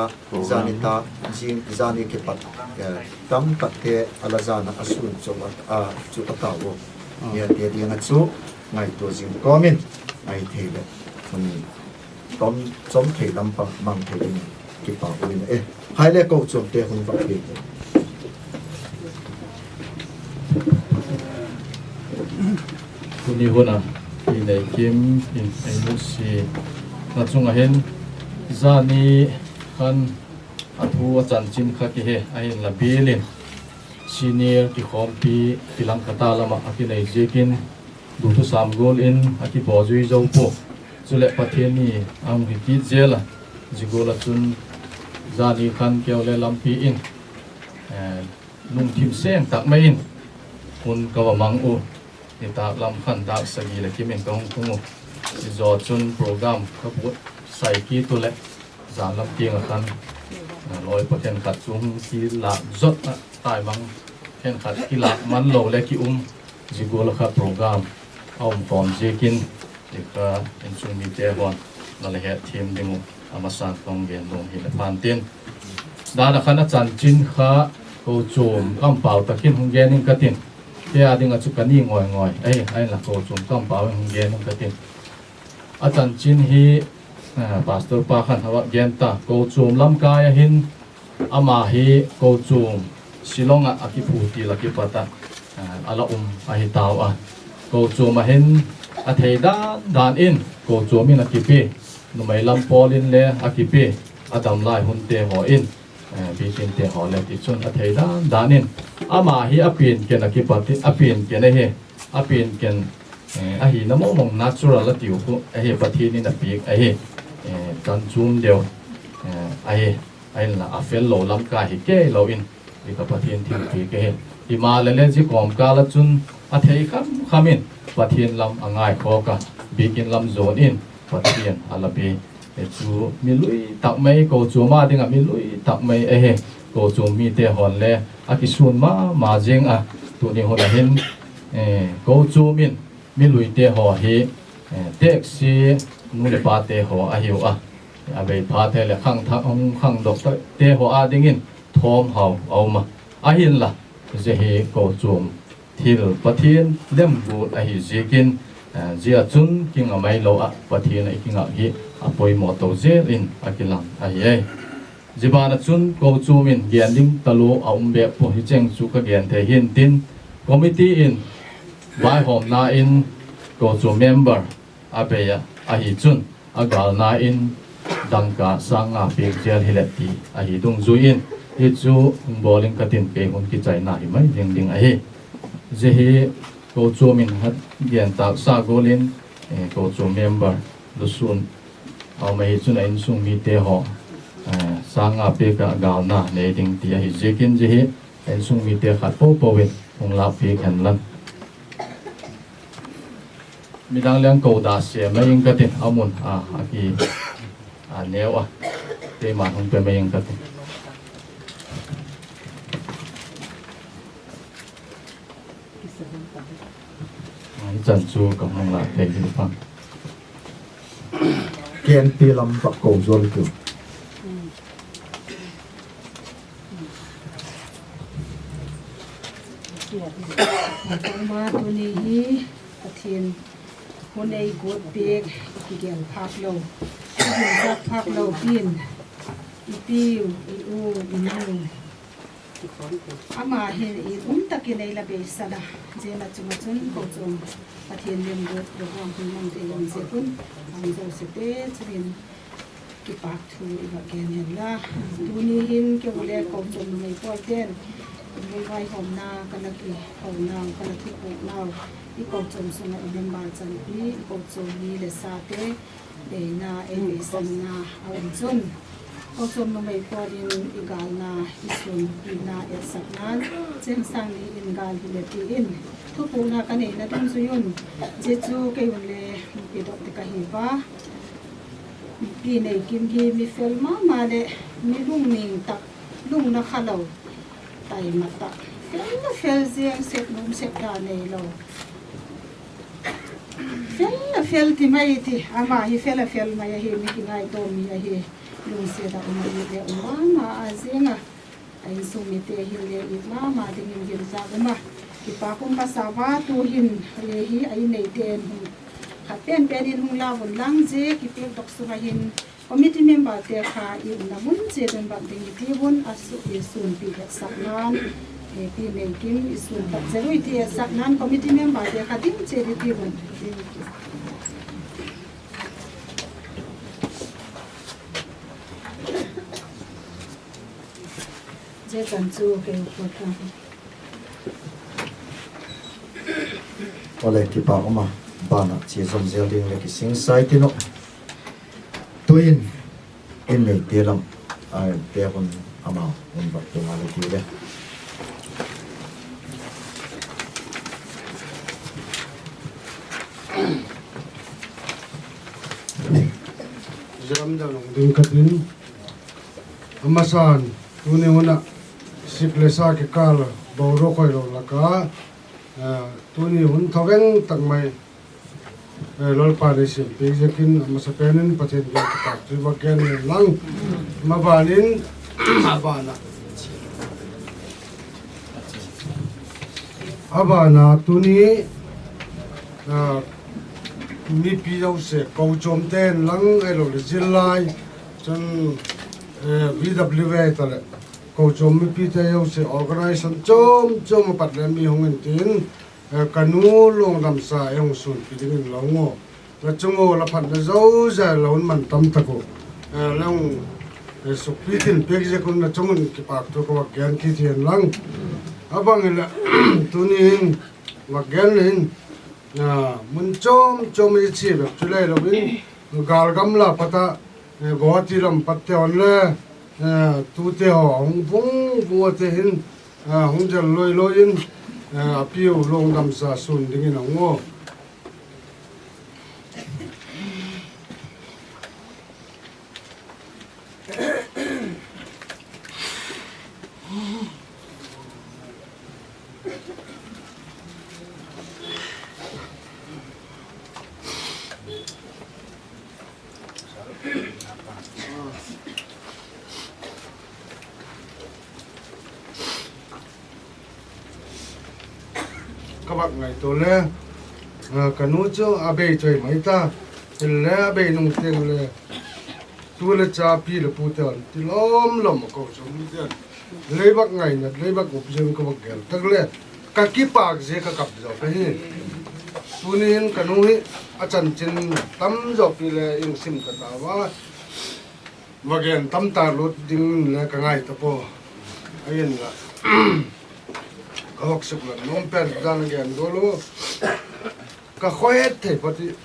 zani ta, zani kipat tamtakte a la zan ah a sûn chu a tau u. Hiate ding ah chu ngaitua zing kawm in, ahi thei leh, hun chawm thei lam pang mang thei dingin kipak u in e. Hai le, kochuamte hun vak piak. Tuni hun a i nei kim in ei nusia na chung ah hin, zani khan a thu a chanchin kha kihe ahinla, bial in senior kikhawmpi kilang kha ta lam ah a kinei ziakin, duthusam gual in a kibawl zui zo pua. Chuleh, Pathian ni a hung hi kit zel a, zia gual ah chun zani khan keu le lampi in lungthim seng tak mai in hun ka va mang u. Nitâk lam khan dâk sagi leh kim in ka hung tung u. Zia zaw chun program ka buatsai kit u leh, zan lam tiang ah khan lawi pa khenkhat chu hung kilâk zot ah tai mang, khenkhat kilâk man lo le ki um, zia gual ah kha program a um tawm ziakin, zia kha insung mite haw'n la la hetthiam ding uh a masan ka hung gen nuam hi leh phan tin. Dan ah khan a chanchin kha kochuam kampau tak in hung gen ing ka tin. Kei â ding ah chu ka ni ngawi ngawi ahi, ahinla kochuam kampau in hung gen ing ka tin. A chanchin hi pastor pa khan a va gen ta, kochuam lamkai ah hin, ama hi kochuam Shillong ah a kiphutil ah kipat ah a la um ahi tau a. Kochuam ah hin a thei dan dan in kochuam in a kipia, numei lam pawl in le a kipia, a dam lai hunte haw in, biakinte haw le, tichun a thei dan dan in ama hi a pian ken ah kipat, a pian ken ahi, a pian ken ahina mawngmawng natural a tiu khu ahi, Pathian in a piak ahi, chan chuam deu ahi, ahinla a fel lo lamkai hi kei lo in, zia kha Pathian thilpiak ahi. Himaleh le zia kawmkâl ah chun a thei kham kham in Pathian lam a ngaikhawk a, biakin lam zuan in Pathian a la bia. Chu mi lui tak mai, kochuam â ding ah mi lui tak mai ahi. Kochuam mite haw'n le a kisûn ma ma zing a, Tuni hun a hin, kochuam in mi luite haw hi, teksia nu leh pate haw ahiu a, a bei phat hile khang thak, hung khangdokte haw â dingin thawmhau a um a. Ahinla, zia hi kochuam thil, Pathian lemguat ahi ziakin, zia chun kinga mai lo ah Pathian ah i kingak hi a poimaw to zel in a kilang ahi e. Zia ban ah chun kochuam in gen ding talua a um bêk pua, hi cheng chu ka gen thei hintin, committee in vaihawmna in kochuam member a bei ah, ahi chun a gâlna in dangka sâng nga piak zel hileh ti ahi dungzui in, hi chu hung bawl ing ka tin, kei hun kichaina hi mai ding ding ahi. Zia hi kochuam in a gen tâksa gual in, kochuam member lusûn a um ahi chun a insung mite haw sâng nga piak ah gâlna nei ding ti ahi ziakin, zia hi a insung mite khat po po in hung lâk piak hen lan. Midang leng ko da se mai ing ka tin, a mun a, a ki, a neu a, keima'n hung pe mai ing ka tin. Hichan chu ka hung lâk thei hi pan. K N P lam vak ko zual tu. Ama tuni hi Pathian hun ei guat piak, i kigel phâk lo, i kigel phâk lo pi'n, i piu, i u, i nu, ama hin i um tak in ei la beisan a, zia na chung ah chun kochuam Pathian lemguat program hun mang thei lam ziak un, a um zosiate chung in kipâk thu i va gen hen la. Tuni hin keu le kochuam numei pawlte'n vaihawmna ka la kihounau, ka la thupuknau, i kochuam sung ah i member chanpi, i kochuam mi leh sate beina ei beisanna a um chun, kochuam numei pawl in i gâlna, i sûnpina etsakna'n, cheng sâng ni in gâl hileh ti in thupukna ka neina dungzui un, zia chu kei un le pidok ding ka hi a. Pi Neikim hi mi fel ma ma leh mi lungning tak, lungna kha lo, taima tak, fel a fel ziang, sep nuam sep da neilo, fel a fel ti mai ti, ama hi fel a fel mai ahi, mi kingaitawm mi ahi, lungsiat ah um a, i le um ma ma a ziang a, a insung mite hin le it ma ma dingin gintak um a, kipâk um ka sa a. Tu'hin le hi a in neite'n hung, khat pen pen in hung lau unlang, zia kipiakdok sung ah hin committee memberte kha i umna mun chiat un bang ding i ti un, a sûnpi etsakna'n, Pi Neikim i sûn tak zel ui ti etsakna'n committee memberte kha ding chiat i ti un. Zia chan chu kei u pua ta. Awle, kipâk um a, ban ah chia zom zel ding leh kisingsa i tin uh. Tu'in in neite lam a te hun, amau hun vak pe ngal i tiu le. Zia lam dang ding ka tin, a masa'n tuni hun ah sik le sa kikâl, boruak hoilo lak a, tuni hun thaveng tak mai Lalpa'n ei siampiak ziakin a masapen in Pathian kiang kipâk thu va gen inlang, ma ban in, a ban ah A ban a tuni, mipi zosia, kochuamte inlang ahiloleh zillai, chun, V W A taleh, kochuam mipite zosia, organisation chuam chuam a pat le mi hung in tin, ka nu Luangdamsa ei hung sûnpi dingin la hung u. La chung u la phatna zosia la hun man tam tak u, la hung sukpi tin piak ziak un la chung un kipâk thu ka vak gen kit hi inlang. A bang hileh, tuni in vak gen le hin, mun chuam chuam i chia bep chu le hilo in, gâl gamla pat ah, Guwahati lam pat te hon le, tute haw hung vung vung a te hin, hung del loi loi in, a piu Luangdamsa sûn dingin a hung u. Vak ngaitua le, ka nu chu a bei choi mai ta. Hile a bei nung tiang le, tu le cha pi le pute hon ti lawm lawm a ko chu mi tiang. Lei vak ngaina, lei vak up ziang ka vak gel tak le, ka kipâk zia ka kap zaw ka hi. Tuni hin ka nu hi a chanchin tam zaw pi le in sim ka ta va. Va gen tam ta lut ding le ka ngai ta pua. Ahinla, ka vak suklat nuam pen dan a gen dawl u. Ka khoi het thei pati.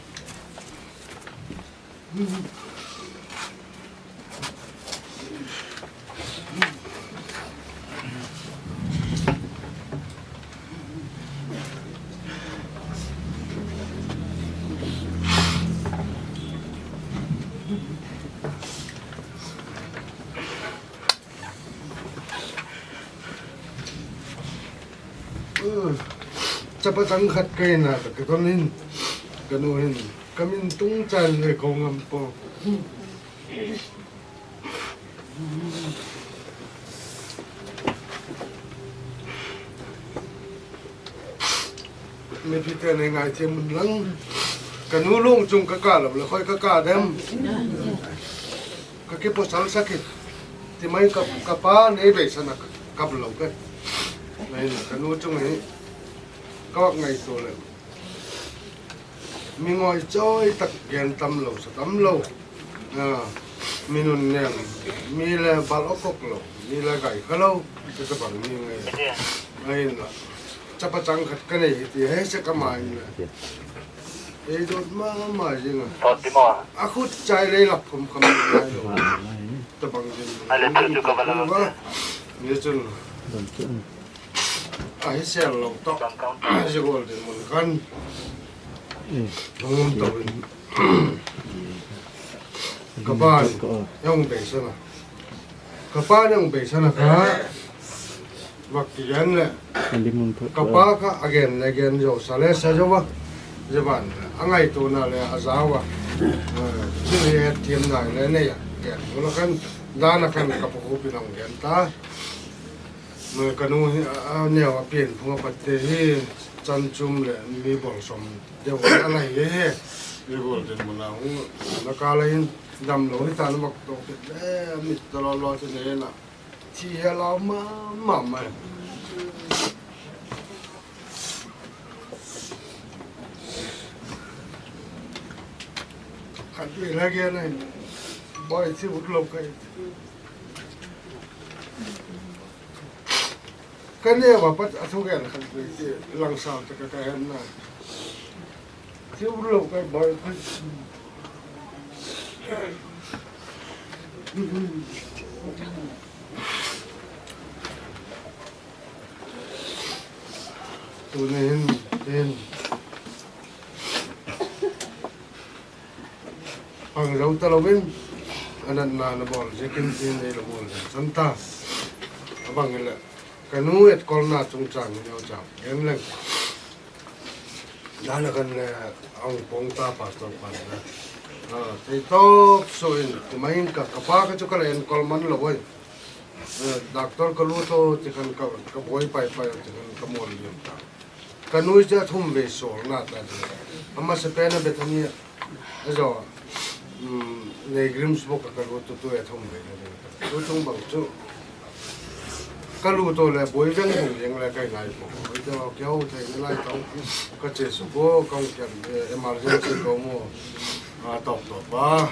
Chapa chang khat ka hina ka ka kon in, ka nu hin ka min tung chan le ko ngam pua. Mipite nei ngaithiam un lang, ka nu lung chung ka ka lo le khoi ka ka dem. Ka kipawsal sak i ti mai ka, ka pa nei beisan a ka, kap lo ka. Ahin ka nu chung hi ka vak ngaitua le, mi ngoi chawi tak gen tam lo, sa tam lo. Mi nunnem, mi le bal ok ok lo, mi le gai kha lo, tabang mi ngai. Ahinla, chapa chang khat ka nei hi ti he se ka ma in le, ei dot ma ma zing a. A khut chai lei lak khum kham ngai lo, tabang zing a. Ni chun ahi sel lo tawh, zia gual dinmun khan hung um to in, ka pa hung beisan a, ka pa hung beisan a kha, vak kigen leh, ka pa kha a gen le gen zo, sa le sa zo a, zia ban a ngaituana le a zau a, thil hethiamna le nei a, gen gual a khan, dan a khan ka pu khup in a hung gen ta. Ka nu hi a neu a pianphung a patte hi, chan chum leh mi bawl sawm deu a la hi e. Zia gual dinmun a hung na kâl a hin, damlo hi ta'n vak to kit le, mit ta law law chu nei na, thi he lau ma ma mai. Khat vei la gen ahi, Boi, thi ut lo ka hi. Ka neu a pat a thugen khat vei ti, langsau tak a ka hen na, thi ut lo ka hi Boi. Tuni hin, hin pang zo talo in, a natna na bawl ziakin tin ei la bawl zen san ta. A bang hileh, ka nu etkolna chungchâng in neu chau gen leng. Dan a khan le, a hung pawng ta pastor pa le, thei tawp sua in ti mai in ka, ka pa kha chu ka la enkol man lo ai. Doctor ka lut a ti khan ka, ka buai pai pai a ti khan ka mawl liam ta. Ka nu chu a thum vei sawlna ta ti. A masapen a Bethany a zaw, Nei Grimsbok a ka lut tu, tu a thum vei na ding. Tu chung bang chu ka lut u leh buai veng vung zing le ka hi nai pua. Hoi te kihou thei nalai tau, ka chia suk ua, ka hung kiam, emergency ka um u. A tawp tawp a,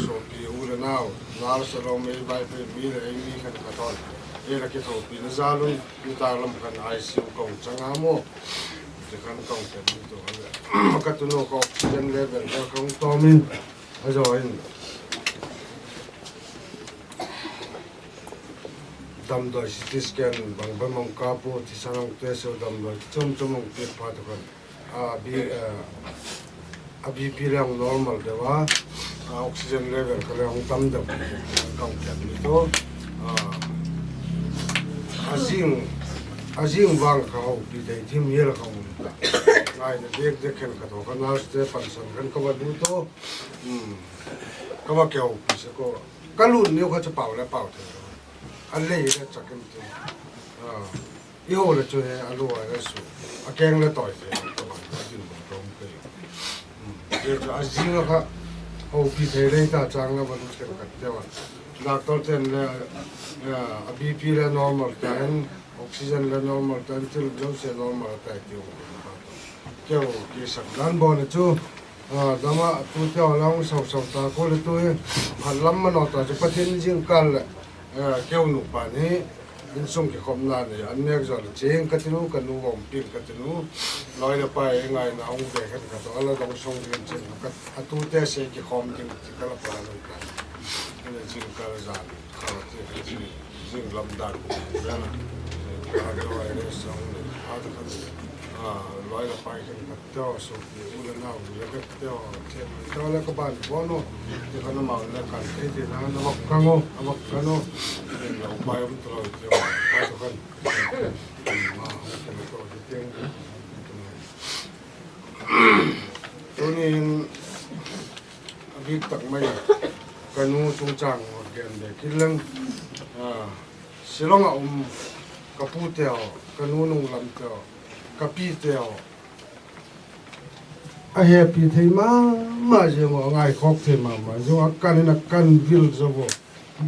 suapi u le nau, nurse a lo mei bai pe mi leh ei mi khan ka tawn. Ei la kithoupina jal un, nitâk lam khan I C U ka hung chang a maw. Ti khan ka hung kiam tu a leh, ka tunu ka oxygen level ka hung tawm in, a zaw in damdawi C T scan bang bang hung kâp u, thisan hung test u, damdawi chuam chuam hung piak phat u khan, a B P le hung normal deu a, oxygen level kha le hung tam deu, ka hung kiam ni tu. A zing, a zing vang kha hopi dei thim hial kha um ta. Ngaina diak diak khen ka tho kha, nursete pansan khan ka va lut u, ka va kihoupi sek u. Ka lut niu kha chu pau le pau thei lo. A lei le chak in tin. I ho le chu he a lu ai le su, a keng le tawi thei lo ka ban a din bang ka um kei. Zia chu a zing a kha, hopi thei lei ta chang le ban khenkhat teu a, doctor ten le, a B P le normal ta in, oxygen le normal ta in, thil zosia normal ta tiu. Keu kisak dan bawn a chu, dam ah tute haw le hung sau sau ta kua le tu hi, phat lam manaw ta chu Pathian zingkal leh, keu nupa hi, insung kikhopna nei an nêk zaw leh ching ka tin u, ka nu va um piak ka tin u, lawi leh pai ngaina hung ve khenkhat a la dong sung ding chin, a tute se kikhawm ding ti ka la plan u ka. Zingkal zan kha ti kha zing lam dan vel a, ka lawi leh sung le a ta kha, lawi leh pai khenkhat teu, suapi u le nau le bek teu, thiam teu le ka ban bawn u, ti khan amau le kan thei ti na, a vak kang u, a vak kan u, lo pai um talo ti a, a ta khan, ma, ka na to ti tiang, tuni in, a bik tak mai a, ka nu chungchâng a gen bêk in leng, Shillong ah um ka pute haw, ka nu nung lamte haw, ka pite haw, a hepi thei ma ma ziang u, a ngaikhawk thei ma ma ziang u, a kan in a kan vil zo u.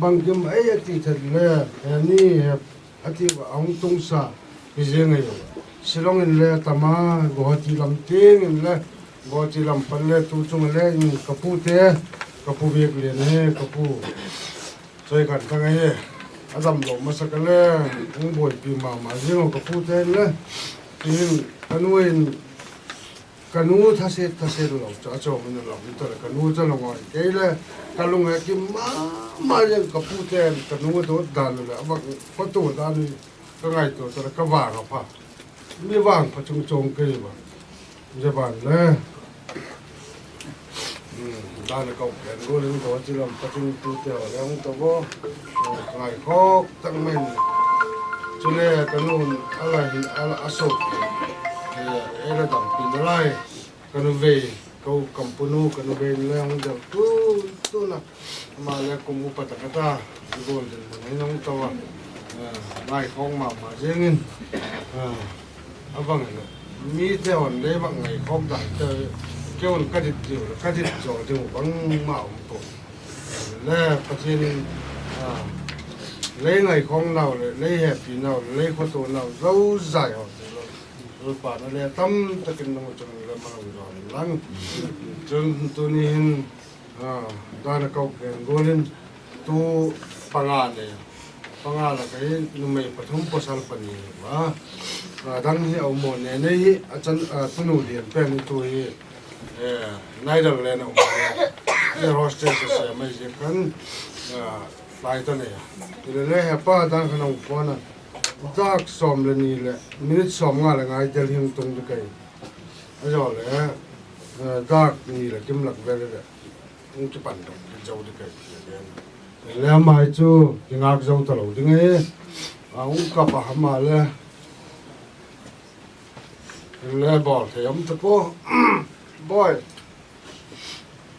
Bangkim ei a ti thet le, he ni he a ti a hung tungsa hi ziang ahi u. Shillong in le tam a, Guwahati lam tiang in le, Guwahati lam pan le tu chung a le in ka pute, ka pu Biaklian he, ka pu Chawikanthang ahi, a damlo masak a le, hung buaipi ma ma ziang u ka pute in le, ti hin ka nu in, ka nu thasiat thasiat lo chu a chawm in a lam ta leh ka nu chu a lungawi kei le, ka lung he kim ma ma ziang ka pute'n ka nu a dot dan u leh a vak khawtua dan u ka ngaitua ta leh ka vang a pha, mi vangpha chungchuang kei va, zia ban le dan a ka gen gual in Guwahati lam patin tute haw le hung ta ua, ngaikhawk tak mai in, chule ka nu'n a la hi a la a suk, ei la dampi nalai, ka nu vei, ka u kampunu ka nu vei in le hung del tun tun a, ama le kum upa tak a ta, zia gual dinmun hin hung ta ua, ngaikhawk ma ma ziang in, a bang hileh, mite haw'n lei vak ngaikhawk dan te, keu'n ka dit diu leh ka dit zaw diu bangma um pua. Le Pathian in lei ngaikhawk nau leh lei hepi nau leh lei khawtua nau zozai haw ti lo, Lalpa'n a le tamtak in nang u chung le malung zaw inlang. Chun tuni hin dan a ka gen gual in tu panga nei, panga lak ah hin numei pathum pawsal pani hi a, a dang hi a um maw, Nenei hi a chanu lian pen hi tu hi, Netherlands a um, air hostess a sêm ahi ziak khan flight a nei a. Hilele hepa dan khan a hung phone a, dâk sawm leh ni leh minute sawmnga leh nga i Delhi hung tung ding ka hi. A zaw leh dâk ni leh kim lak vel leh hung kipan dok zo ding ka hi, ti a gen. Le ama hi chu kingâk zo talo ding ahi, a hung kap a, ama le le bawl thei um ta pua. Bawi,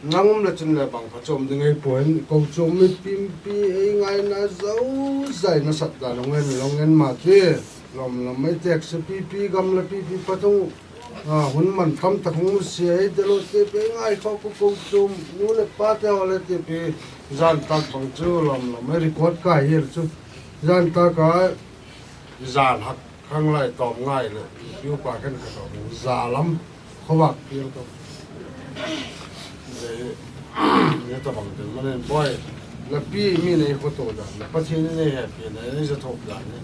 nang um le chun le bang pha chuam ding ahi puai, kochuam mipi mipi ei ngaina zozai nasat dan hung en, hung en ma ti, lawm lawm mai, teksa pipi, gamla pipi pathum, hun man tam tak hung nusia ei delo tipi ei ngaikhawk u, kochuam nu leh pate haw le tipi, zan tâk bang chu lawm lawm mai record ka hial chu, zan tâk a zan hak khanglai tawm ngai leh piupa khen ka tawm za lam khawvâk pial ka, zia tabang tin man in bawi, la pi mi nei khawtua dan leh Pathian in ei hepina ei za thawk dan hi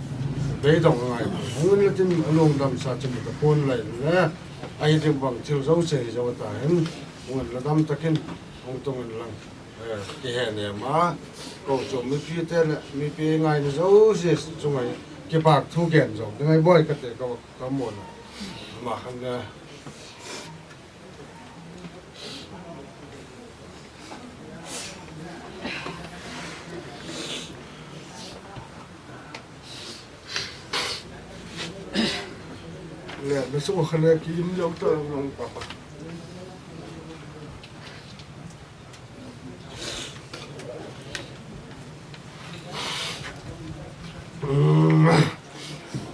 beidong a ngai, hung in la tin a lungdamsa chu mi ta pua'n lai le, ahi ding bang thil zosia hi zo ta hin, hung in la dam tak in hung tung inlang, kihe ne ma, kochuam mipite leh mipi ngaina zosia chung ah kipâk thu gen zawk ding ahi bawi ka ti ka, ka muan a, ama khan le le na sung kha le ki im lo ta nang pa pa.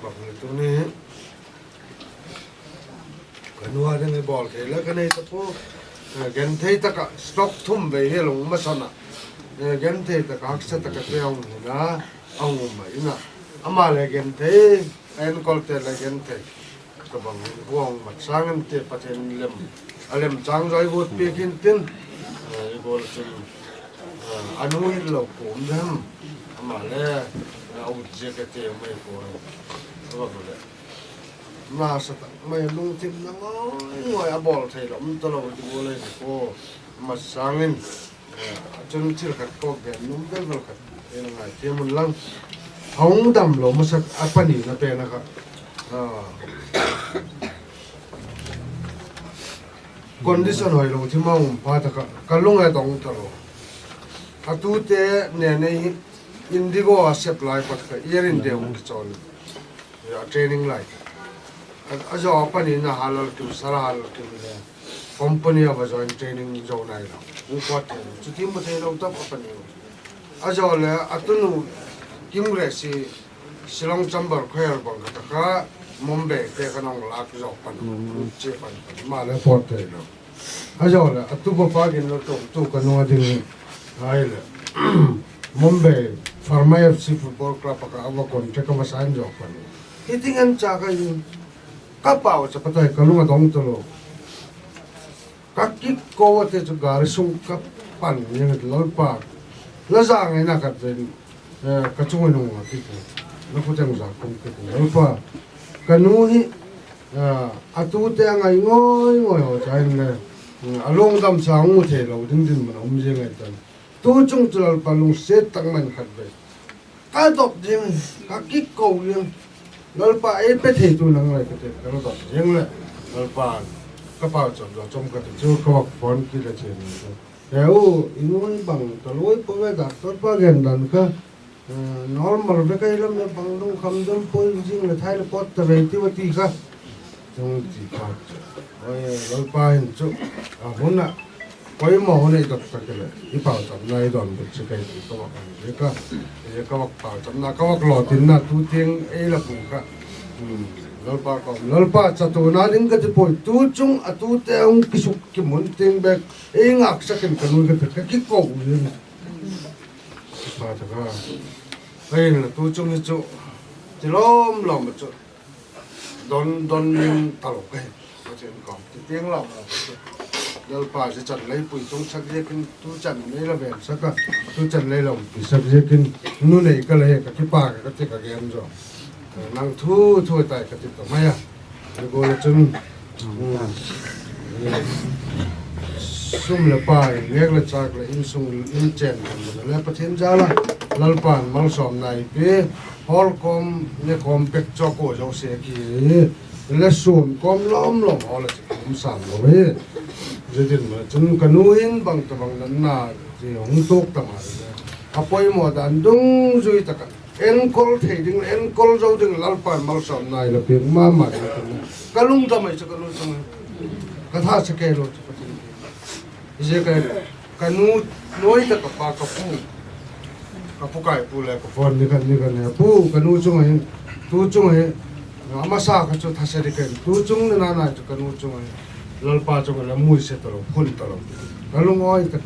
Bang le tu Ei le ka nei ta pua, genthei tak ah stroke thum vei hi a lung masan ah, genthei tak ah haksa tak ah te hung hina, a hung um mai in a, ama le genthei, a enkolte le genthei, ka bang in hung mat sâng in ti Pathian lem, a lem châng zaw i guat piak intin, i gual chun a nu hilo kuam dem, ama le a ut ziak a ti mai pua, a va leh nasa tak mai lungthim na ngoi ngoi a bawl theilo um talo ti gual ei ni pua, mat sâng in, a chun thil khat ka gen nuam vel vel khat ei la ngaithiam un lang, a hung damlo masak a panina pen a kha condition hoilo thim a um phat a kha ka lung a dong talo. A tute ne nei Indigo a sep lai pat kha Air India hung kichawl in, a training lai a zaw a panina Halalkiu, Sir Halalkiu le company a va join training zo nai lo, hung pawt theilo, chuti mu theilo ta a pani a zaw le a tunu Kim Grace Shillong Chamber Choir bang khat a kha Mumbai te kha hung lâk zaw pan, chia pan pan, ama le pawt theilo. A zaw leh a tu bapa gin lo tu, tu ka nu a ding ahileh Mumbai Pharma F C Football Club a kha a va contract a va sign zaw pan. Hiting en cha ka in, ka pau cha pat ai ka lung a dong talo. Ka kiko a te chu gari sung ka pan ning, Lalpa, la zangaina khat ven, ka chung a nung a kiko, la khut eng za kum kiko, Lalpa, ka nu hi a tute a ngai ngoi ngoi haw cha inle, a lungdam sa hung mu theilo ding dinmun a um ziang ahi tan. Tu chung chu Lalpa lungsiat tak mai in khat vei ka dot ziang, ka kiko ziang, Lalpa ei pe theitu nang lai ka ti, ka la dot ziang leh Lalpa ka pauchap zaw chom ka ti chu ka va phone kit a chia ni chu, he u, i nu hi bang ta loi pua ve, doctor pa gen dan kha normal ve ka hi lam e, bang lungkham dam poi, zing leh thai leh pawt ta ve tiu a ti kha. Chung ti phat chu, Lalpa hin chu a hun ah poimaw hun ei dot tak leh i pauchapna i dawn dut si kai ti ka vak an ziak a, ka vak pauchapna ka vak lawtinna tu tiang ei la pung kha, Lalpa ka um, Lalpa chatuana ding ka ti puai, tu chung a tute hung kisuk kimun tiang bek ei ngâksak in ka nu ka ti ka kiko u in, pa ta kha, ahinla tu chung hi chu ti lawm lawm a chu don don ning talo ka hi, Pathian ka um ti tiang lawm lawm a chu, Lalpa zia chan lei pui tung sak ziakin tu chan in ei la vensak a, tu chan lei la umpi sak ziakin nu nei ka la hi, ka kipak ka ti ka gen zaw, nang thu thu tai ka ti ta mai a, zia gual a chun sum leh pai, nêk leh châk leh insung in chên le Pathian jal a, Lalpa'n malsawmna ei pia, hawl kawm ne kawm bek chu a kua zosia ki hi, le suan kawm lawm lawm hawl a chu um sam lo hi. Zia dinmun a chun ka nu hin bang ta bang natna ti hung tuak ta ma le, a poimaw dan dungzui tak ah enkol thei ding, enkol zo ding Lalpa'n malsawmna ei la piak ma ma ding ka lungdam ai chu ka nu chung, ka tha sa kei lo chu Pathian, zia ka, ka nu nuai tak a pa ka pu, ka pu Kaipu le ka phone ni khat ni khat ni, pu, ka nu chung ahi, tu chung ahi, a masa kha chu thase ding ka, tu chung nana chu ka nu chung ahi, Lalpa chung a la muise talo, phun talo, ka lungawi tak,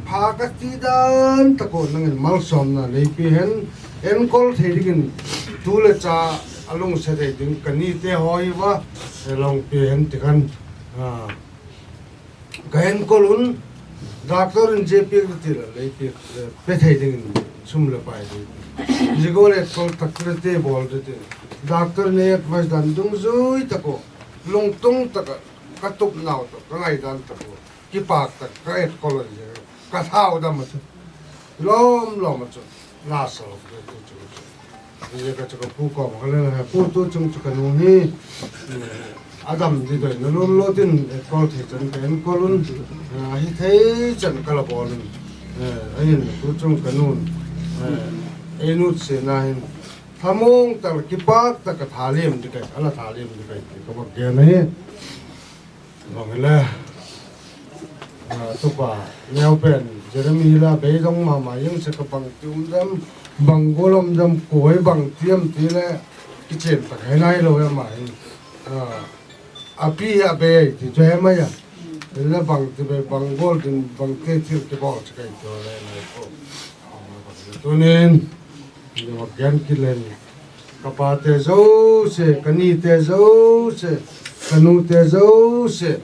pha ka ti dan tak u nang in malsawmna lei pia hen, enkol thei dingin tu le cha a lungse thei ding ka nite haw hi va, la hung pia hen ti khan, ka enkol un, doctor in zia piak ti la lei piak, pe thei dingin sum leh pai ding, zia gual enkol tak le te bawl ding ti, doctor in ei advice dan dungzui tak u, lungtung tak ah ka tupnau tak, ka ngaidan tak u, kipak tak ka enkol a, ka thau dam a chu, lawm lawm a chu, nasa lo ve tu chung chu, zia ka chu ka pu kawm kha le, pu, tu chung chu ka nu hi a dam di doi na lul lo tin enkol thei chan ka enkol un, hi thei chan ka la bawl un, ahin tu chung ka nun ei nutsiatna hin thamawng tak leh kipak tak a tha liam di kai, a la tha liam di kai ti ka vak gen ahi. Bang hile, tupa neu pen Jeremy la beidong ma ma ziang sek a, bangti um dem, bang gual um dem, kuai bang tiam ti le kichian tak hi nailo e ama hi. A pi a bei ti chu he mai a. Le bang ti bei, bang gual ding, bang te thil kibawl chu kai ti le nai ko. Tunin, va gen kit leng. Ka pate zosia, ka nite zosia, ka nute zosia,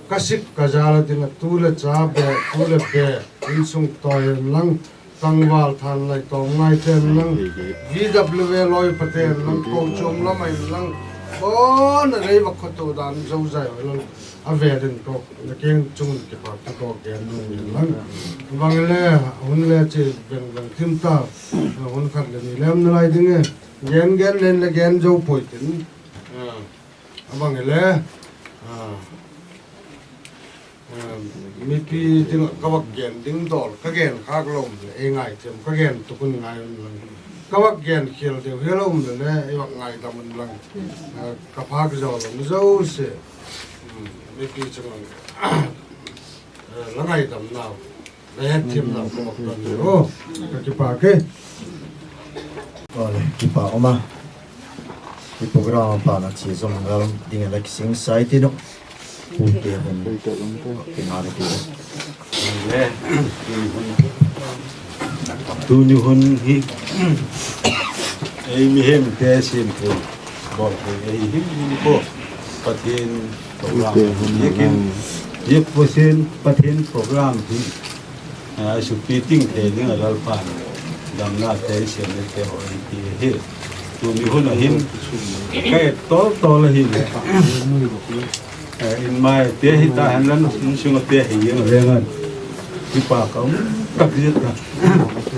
ka sik ka zâl a ding a tu le cha be, tu le be, insung tawi hen lang, tangval than lai tawm ngai ten lang, V W A lawi paten lang, kochuam lam ah in lang, bawn a lei va khawto dan zozai haw lang, a vêl in ko, na keng chung in kipak thu ko gen nuam in lang. Bang le, hun le chi veng veng thim ta, hun khat le ni lem na lai ding e, gen gen len le gen zo puai tin. A bang le, mipi ding ah ka vak gen ding dawl, ka gen khâk lo um leh ei ngaithiam, ka gen tuk un ngai un lang. Ka vak gen khial deu hial a um leh le ei vak ngaidam un lang. Ka phâk zaw lo zosia, mipi chung ah la ngaidamnau, la hetthiamnau ka vak don hi aw. Ka kipak e. Awle, kipak um a. I program a pan a chia zom ngal ding a la kisingsa i tin uh. Pute hun, kingâk a ti le, tuni hun hi ei mihemte siamthei bawl thei ahi him him pua. Pathian program hi kin, zia Pathian, Pathian program hi a supi ting thei ding a Lalpa'n damna te siamte haw ei pi hi. Tuni hun a hin ka et tawl tawl ahileh, in maite hita hen lang, insung ate hi ziang a leng an, kipak a um tak zet a,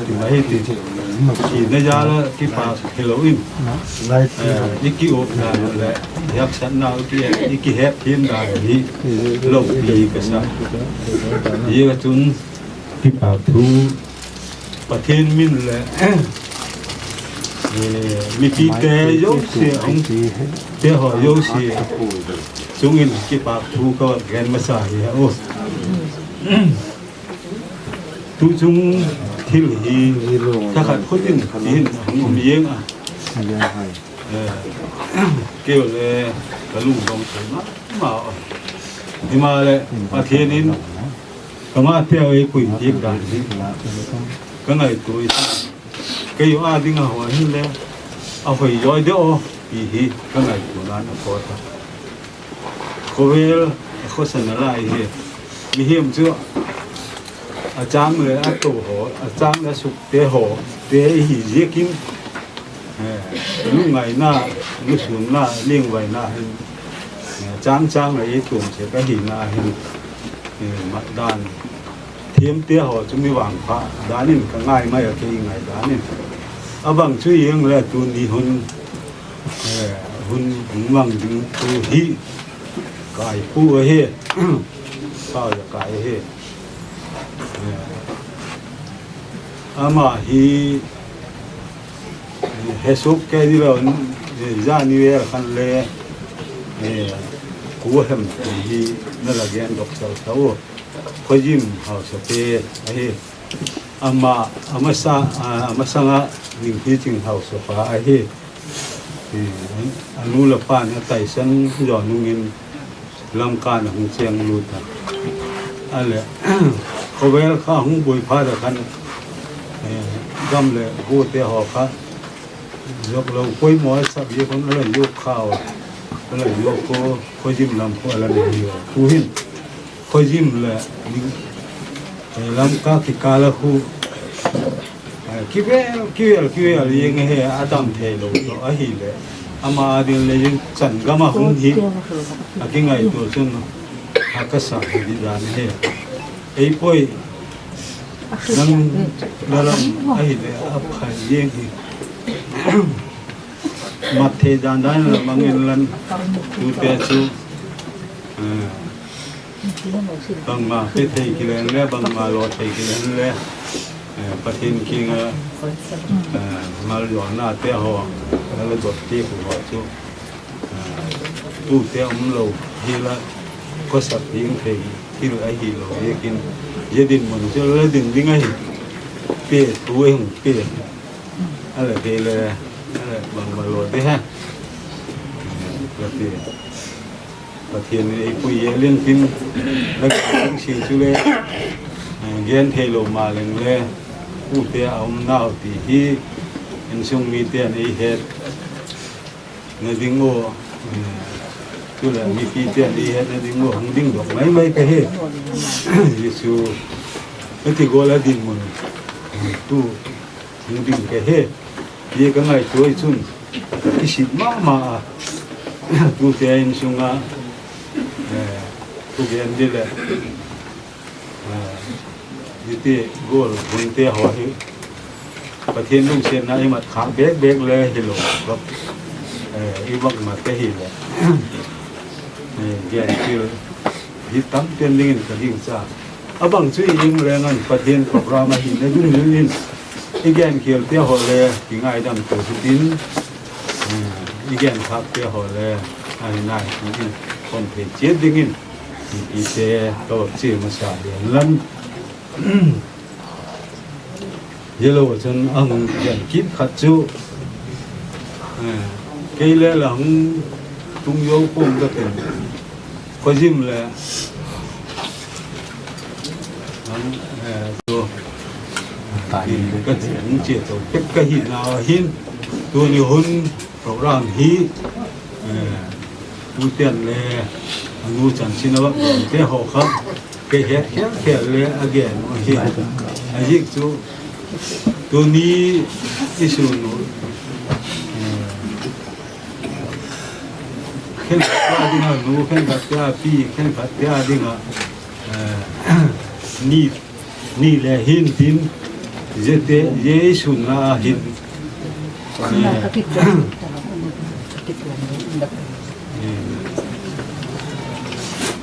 ti mai hi ti. Thina jal a kipak hilo in, i ki-upna leh i haksatna, i kihetthiamna hi lopi ka sa. Zia chun kipak thu Pathian min leh mipite zosia, a hung te haw zosia chung in kipak thu ka gen masa hi a u. Tuchung thil hi thakhat khutin ti hin a hung um ziang a, keu le ka lungdong thei ma ma a. Himaleh Pathian in ka mateu ei pui piak dan hi ka ngaitua i, kei u â ding a haw hinle a hoi zawi de aw ti hi ka ngaituana'n a pawt a. Khawvel a khawsa nalai hi, mihing chu a châng leh a to haw, a châng leh a sukte haw te i hi ziakin, lungngaina, lusûnna, liangvaina hin, châng châng leh ei tuam sek ahina hin, mat dan thiamte haw chu mi vangpha dan in ka ngai mai a, kei ngai dan in. A bang chu iang le tuni hun, hun hung mang ding tu hi kai pu ahi, kai ahi. Ama hi he suk kei dilo, zani vel khan le kua hem ti hi na la gendok sau sau u. Khawzim hausate ahi. Ama, a masa, a masang a Lingpiching hausapa ahi. A nu leh pa'n a taisan zaw nung in Lamka'n a hung chêng lut a. A leh, khawvel kha hung buai phat a khan, gam leh guate haw kha zoklo poimaw a sak ziak un a la zuak khau a, a la zuak u, khawzim lam khu a la nei u. Tu'hin khawzim leh Lamka kikâl a khu kivel kivel kivel ziang ahi, a dam theilo tawh ahileh, ama â ding le zing chan gam a hung hi a kingaitua chun a ka sa hi di dan ahi. Ei poi, nang la lam ahileh a phai ziang hi. Mat thei dan dan la mang inlan, tute chu bangma pe thei kilen le, bangma law thei kilen le, Pathian kiang a maljawlnate haw la la dot piak u haw chu, tute umlo hial a khawsak ding thei thil ahilo ziakin, zia dinmun chu la din ding ahi. Pe thu ei hung pe, a leh kei le, a leh bangma law di he, la ti. Pathian in ei pui e leng tin, la gen ding si chule, eh, gen theilo ma leng le, pute a um nau ti hi, insung mite'n ei hetna ding ua, eh, chule mipite'n ei hetna ding ua hung ding dok mai mai ka hi. Jesu, hiti gual a dinmun tu hung ding ka hi, ti ka ngaitua chun, ka kisit ma ma a, tute insung a, eh, thugen di leh, eh, hiti gual hunte haw hi, Pathian lungsiatna i mat khâk bêk bêk le hilo, eh, i bangma te hileh, eh, gen thil hi tam pen dingin ka gingcha. A bang chu i ing leng an Pathian program ahina dungzui in, i genkhialte haw le kingaidam tu hitin, eh, i genkhâkte haw le ahi nai ti in, kon thei chiat dingin, mipite ka vak chia masa hen lan. Hilo chun a hung gen kit khat chu, eh, kei le la hung tung zo pua'ng ka tin, khawzim le, eh, tu, ka hung chia to pek ka hina hin, tuni hun program hi, eh, tute'n le a nu chanchin a vak dawngte haw kha, ka het khel khel le a gen u hi. A ziak chu, tuni i sun u, eh, khenkhatte â ding ah nu, khenkhatte â pi, khenkhatte â ding ah, eh, ni, ni le hin tin, ziate, zia i sunna hin, eh,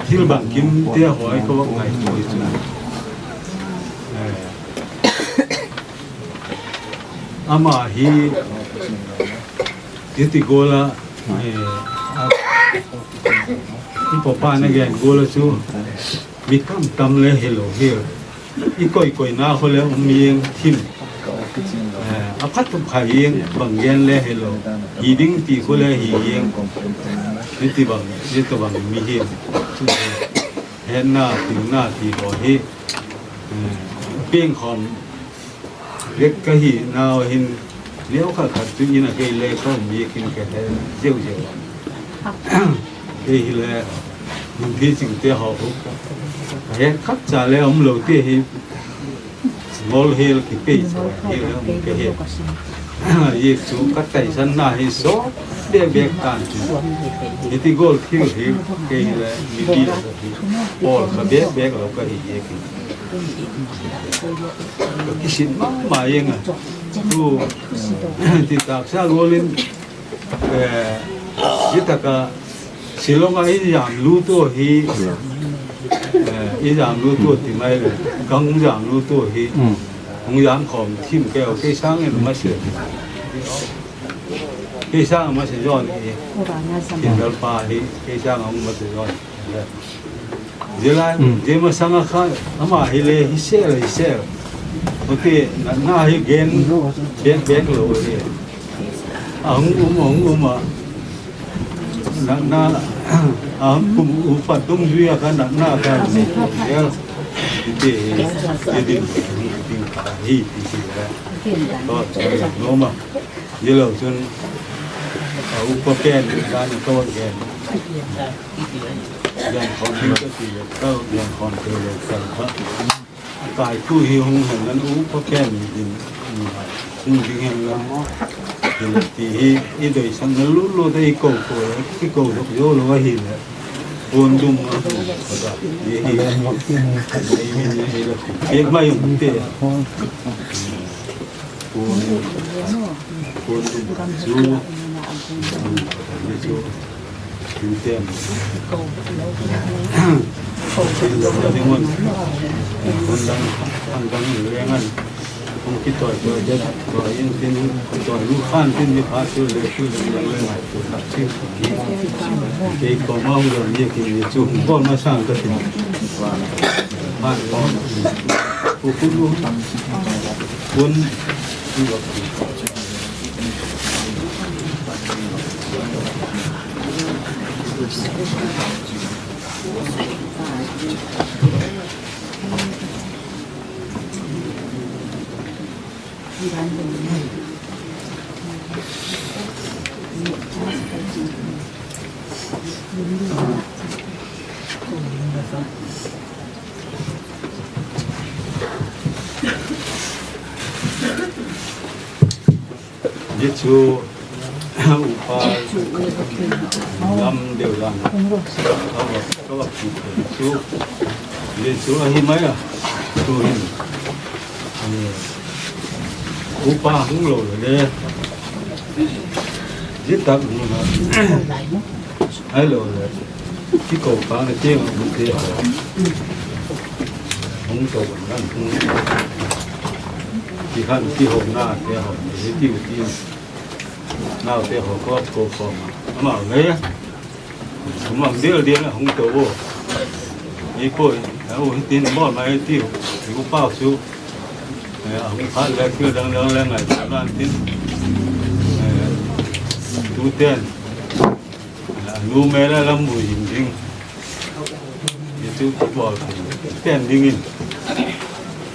thil bangkimte haw i ka vak ngaitua chu, eh, ama hi i ti gual a, eh, a, i pawpa'n a gen gual a chu, mi kam tam le hilo hi, i koi koina khaw le um ing thim, eh, a phat um kha ing, bang gen le hilo, hi ding ti khaw le hi ing, i ti bang, i ti bang mi hi, hetna, tingna ti haw hi, eh, piangkhawm vek ka hi nau hin, neu khat khat chu in a kei le ka um ziakin ka he zeu zeu a. Kei hile, hung thi chingte haw khu, ka he khat cha le umlo ti hi, ngol hel kipei cha hi le um ka he. Zia chu ka taisanna hi sawt bêk bêk ta'n ti. Hiti gual thil hi, kei hile, mi ti le hi, pawl kha bêk bêk lo ka hi ziakin, ka kisit ma ma ing a. Tu, ti tâksa gual in, eh, zia tak a Shillong a i jam lut u hi, eh, i jam lut u ti mai le, ka hung jam lut u hi, hung jam khawm thim keu, kei sâng in masa, kei sâng a masa zaw hi, Thindalpa hi kei sâng a hung masa zaw. Zia lai, zia masang a kha, ama hile hi sel, hi sel. Huti, natna hi gen bêk bêk lo hi. A hung um, a hung um a. Natna, a hung kum u pat dungzui a kha natna kha nei zel. Hiti hi, i din, i din kha hi ti hi le. Ka nuam a. Zia lo chun, a upa pen dan a ka gen, genkhawm ding ka ti leh ka genkhawm thei lo kha, a kâi tu hi hung hen lan, upa pen din, hung ding hen lan, hile ti hi, i doisakna lut lut a i ko ko, i ko dok zo lo ahileh, puan dum a, ka ti hi, ei min ei la piak mai um te. Puan, puan dum chu, chu, tin tem, tin lo na ding un, hun dang, hun dang leng an, hung kitawi tawi det tawi in tin, tawi lu khan tin, ni pha chu le chu le le le ngai tu tak chu, kei kawm a hung dang ni kin ni chu hung bawl masang ka tin. Pu, pu, pu, pu, pu, Zia chu upa lam deu dan a, ka va, ka va ti chu, zia chu ahi mai a, tu'hin, eh, upa hung lo le le, zia tak ding a, ahilo le, kiko pa na tiang a hung te haw, hung to ban hung, ti khan ti ho na te haw, ti ti. Naute haw kop ko khawm a, amau le sum lam dial dial a hung to u. Ei poi, a u hitin bawl mai tiu, i upau chu, eh, a hung phat le thil dang dang le ngai ta nan tin, eh, tute'n, eh, a nu mel a lam bu hing ding. Zia chu i bawl pen dingin,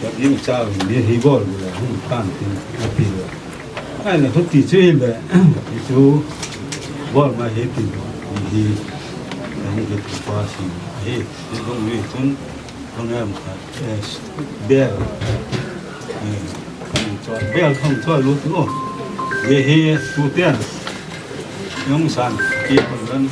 ka ding chau in hi bawl u le hung tan tin a ti le. Ai le khuti chu hile, i chu bawl mai hi tin, hi, hi, hi pa si, hi, hi dong hi chun, thong em kha, eh, bel, eh, thong chua, bel thong chua lu tu, hi, hi, tute'n, nung san, ki hon ran,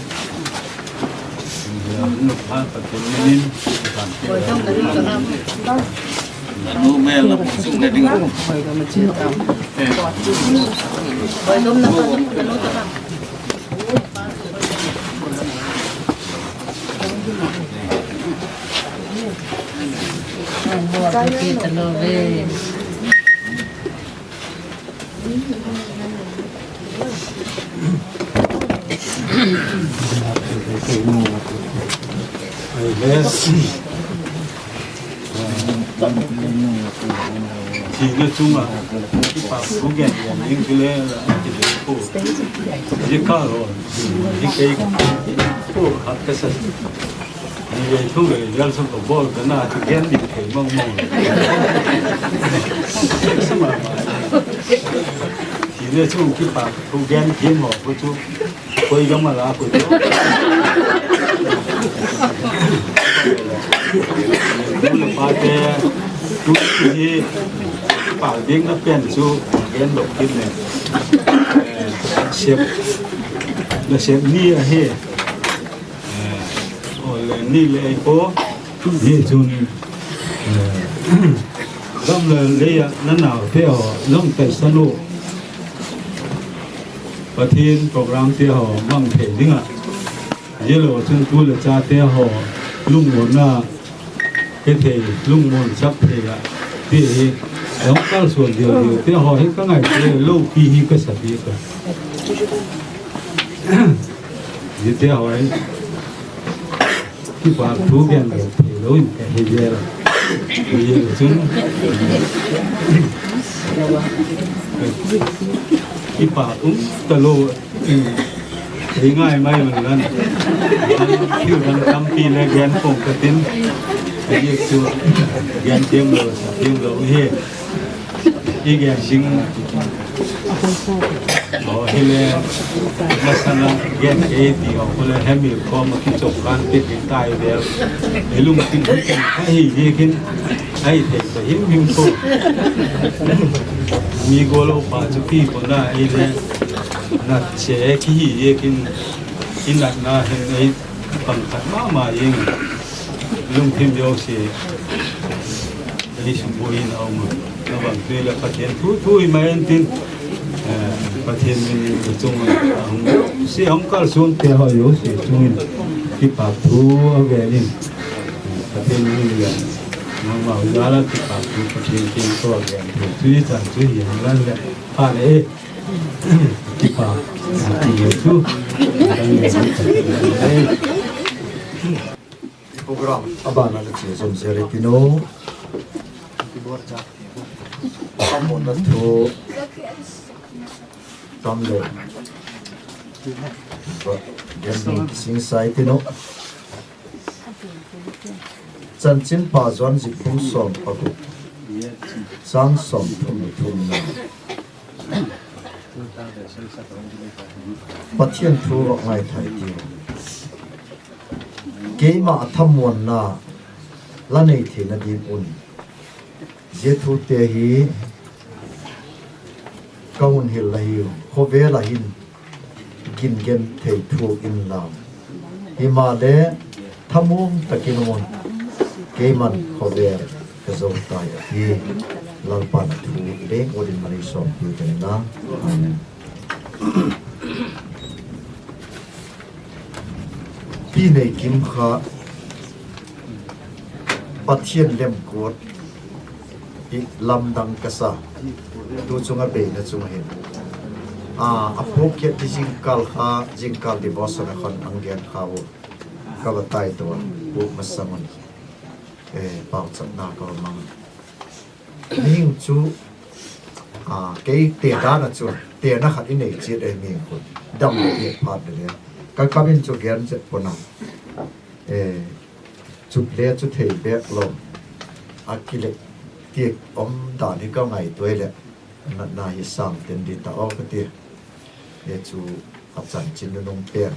Thina chung ah kipakthu gen ding chu le, zia ka ro, hi kei ko khat ka sa. Ni le thu le jal sa ka bawl ka na chu gen dik thei mong mong. Thina chung kipakthu gen thiam haw khu chu koi gam a la khu chu, nu le pate, tu hi kipak dingna pen chu gen dok kit le, sep, nasep ni ahi. Aw le, ni le ei pua, hi chun, gam le lei ah na naute haw lam taisan u, Pathian programte haw mang thei ding ah, zia lo chun tu le chate haw lungmuanna he thei, lungmuan sak thei ah, ti hi, a hung kalsuan diu diute haw hi ka ngaitua lopi hi ka sa piak a. Ziate haw hi kipakthu gen lo thei lo in ka he zel a. Hi chun kipak um talo, ei ngai mai man lan, thil dang tampi le gen pawm ka tin, hi chu gen thiam lo, sa thiam lo hi. I gen ding haw hile, masang a gen kei ti haw khu le hemil khawm ah kichawk kan ti ti tai vel. I lungthim hi ken ahi ziakin, ahi thei ta him him pua. Mi guallo pa chu pi pawna hile, natse kihi ziakin, i natna hin ei pang khat ma ma zing. Lungthim zosia ei sukbuai in a um a, a bang tu le Pathian thu thu i mai intin, Pathian min in chung a hung si, a hung kalsuante haw zosia chung in kipakthu a gen in, Pathian min in le, nangmau jal a kipakthu Pathian kiang tawh a gen thei chu i chan chu hi hang lan le, pha le e, kipak, kipak thu, program a ban a le chia zom zel i tin u. A mawna thu tam le Gen ding kisingsa i tin uh. Chanchinpha Johan zik bung sawm pagup, chang sawmthum leh thumna. Pathian thu va ngaithai tiu. Keima a thamuanna la nei theina ding un, zia thute hi ka hun hil la hiu. Khawvel ah hin gin genthei thuak inla, himaleh thamuang tak in um un, keima'n khawvel ka zo tai, a ti. Lalpa'n a thu leng ut in malei sawmpiu hen la. Amen. Pi Neikim kha Pathian lemguat hi lamdang ka sa. Tu chung a beina chung ah hin, a, a phuak khiat di zingkal kha, zingkal devotion a khan a hung gen kha u, ka va taitua, puk masang un, e, pauchapna ka va mang. Mihing chu, a, kei te dan ah chu, tena khat i nei chiat e, mihing khun dam leh piak phat le le, ka kam in chu gen chet pua'n a, e, chut le chu thei bek lo, a kilek tiak um dan hi ka ngaitua leh, natna hi sâng ten di ta aw ka ti. Hi chu a chanchin nunung pen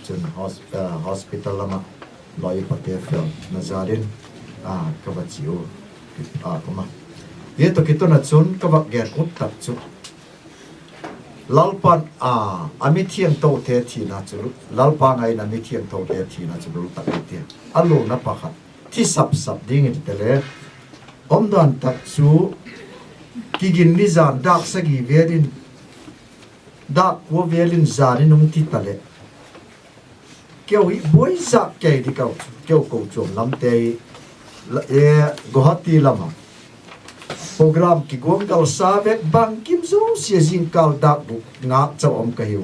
chun hos-, eh, hospital lam ah lawi pate felna zal in, a, ka va chia u, a, ka um a. Hi tawh kiton ah chun ka va gen ut tak chu, Lalpa'n, a, a mithiangthote thina chu, Lalpa ngai in a mithiangthote thina chu lul tak hi tia, a lulna pakhat, thi sap sap ding i ti ta le, umdan tak chu, kigin ni zan dâk sagi vel in, dâk kua vel in zan in hung thi ta leh, keu hi buai zak kei di kau chu, keu kochuam lamte hi, la, e, Guwahati lam ah program kiguanggalsa vek, bangkim zosia zingkal dâk guk ngâk chau um ka hiu,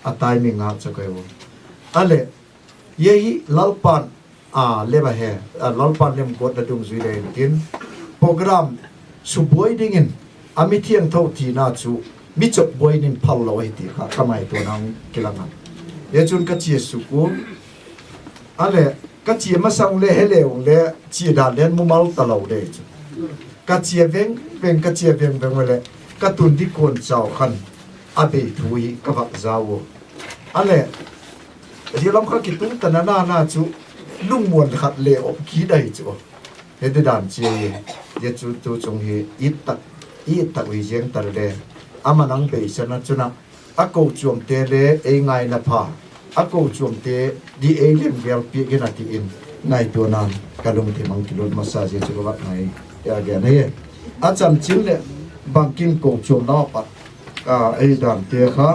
a timing ngâk chau ka hiu. A leh, zia hi Lalpa'n, a, lem ahi, a, Lalpa'n lemguatna dungzui le intin, program subuai dingin a mithiangtho thina chu mi chawp buai in phal lo ahi ti kha ka ngaituana hung kilang a. Zia chun ka chia suk u. A leh, ka chia masang le he leu le, chia dan le mumal talo le chu, ka chia veng veng, ka chia veng veng u leh, ka tun di kuan chau khan a bei thu hi ka vak zau u. A leh, zia lam kha kitung ta na na na chu, lungmuan khat le op kit ahi chu. Hiti dan chia hi, zia chu tu chung hi it tak, it tak ui ziang ta le, a man ang beisan a chun a, a kochuamte le ei ngaina pha, a kochuamte di ei lem vel piak in a ti in, ngaituana'n ka lungthim hung kilut masa zia chu ka vak ngai, a gen ahi. A chanchin leh bangkim kochuam lam a pat, a, ei dante kha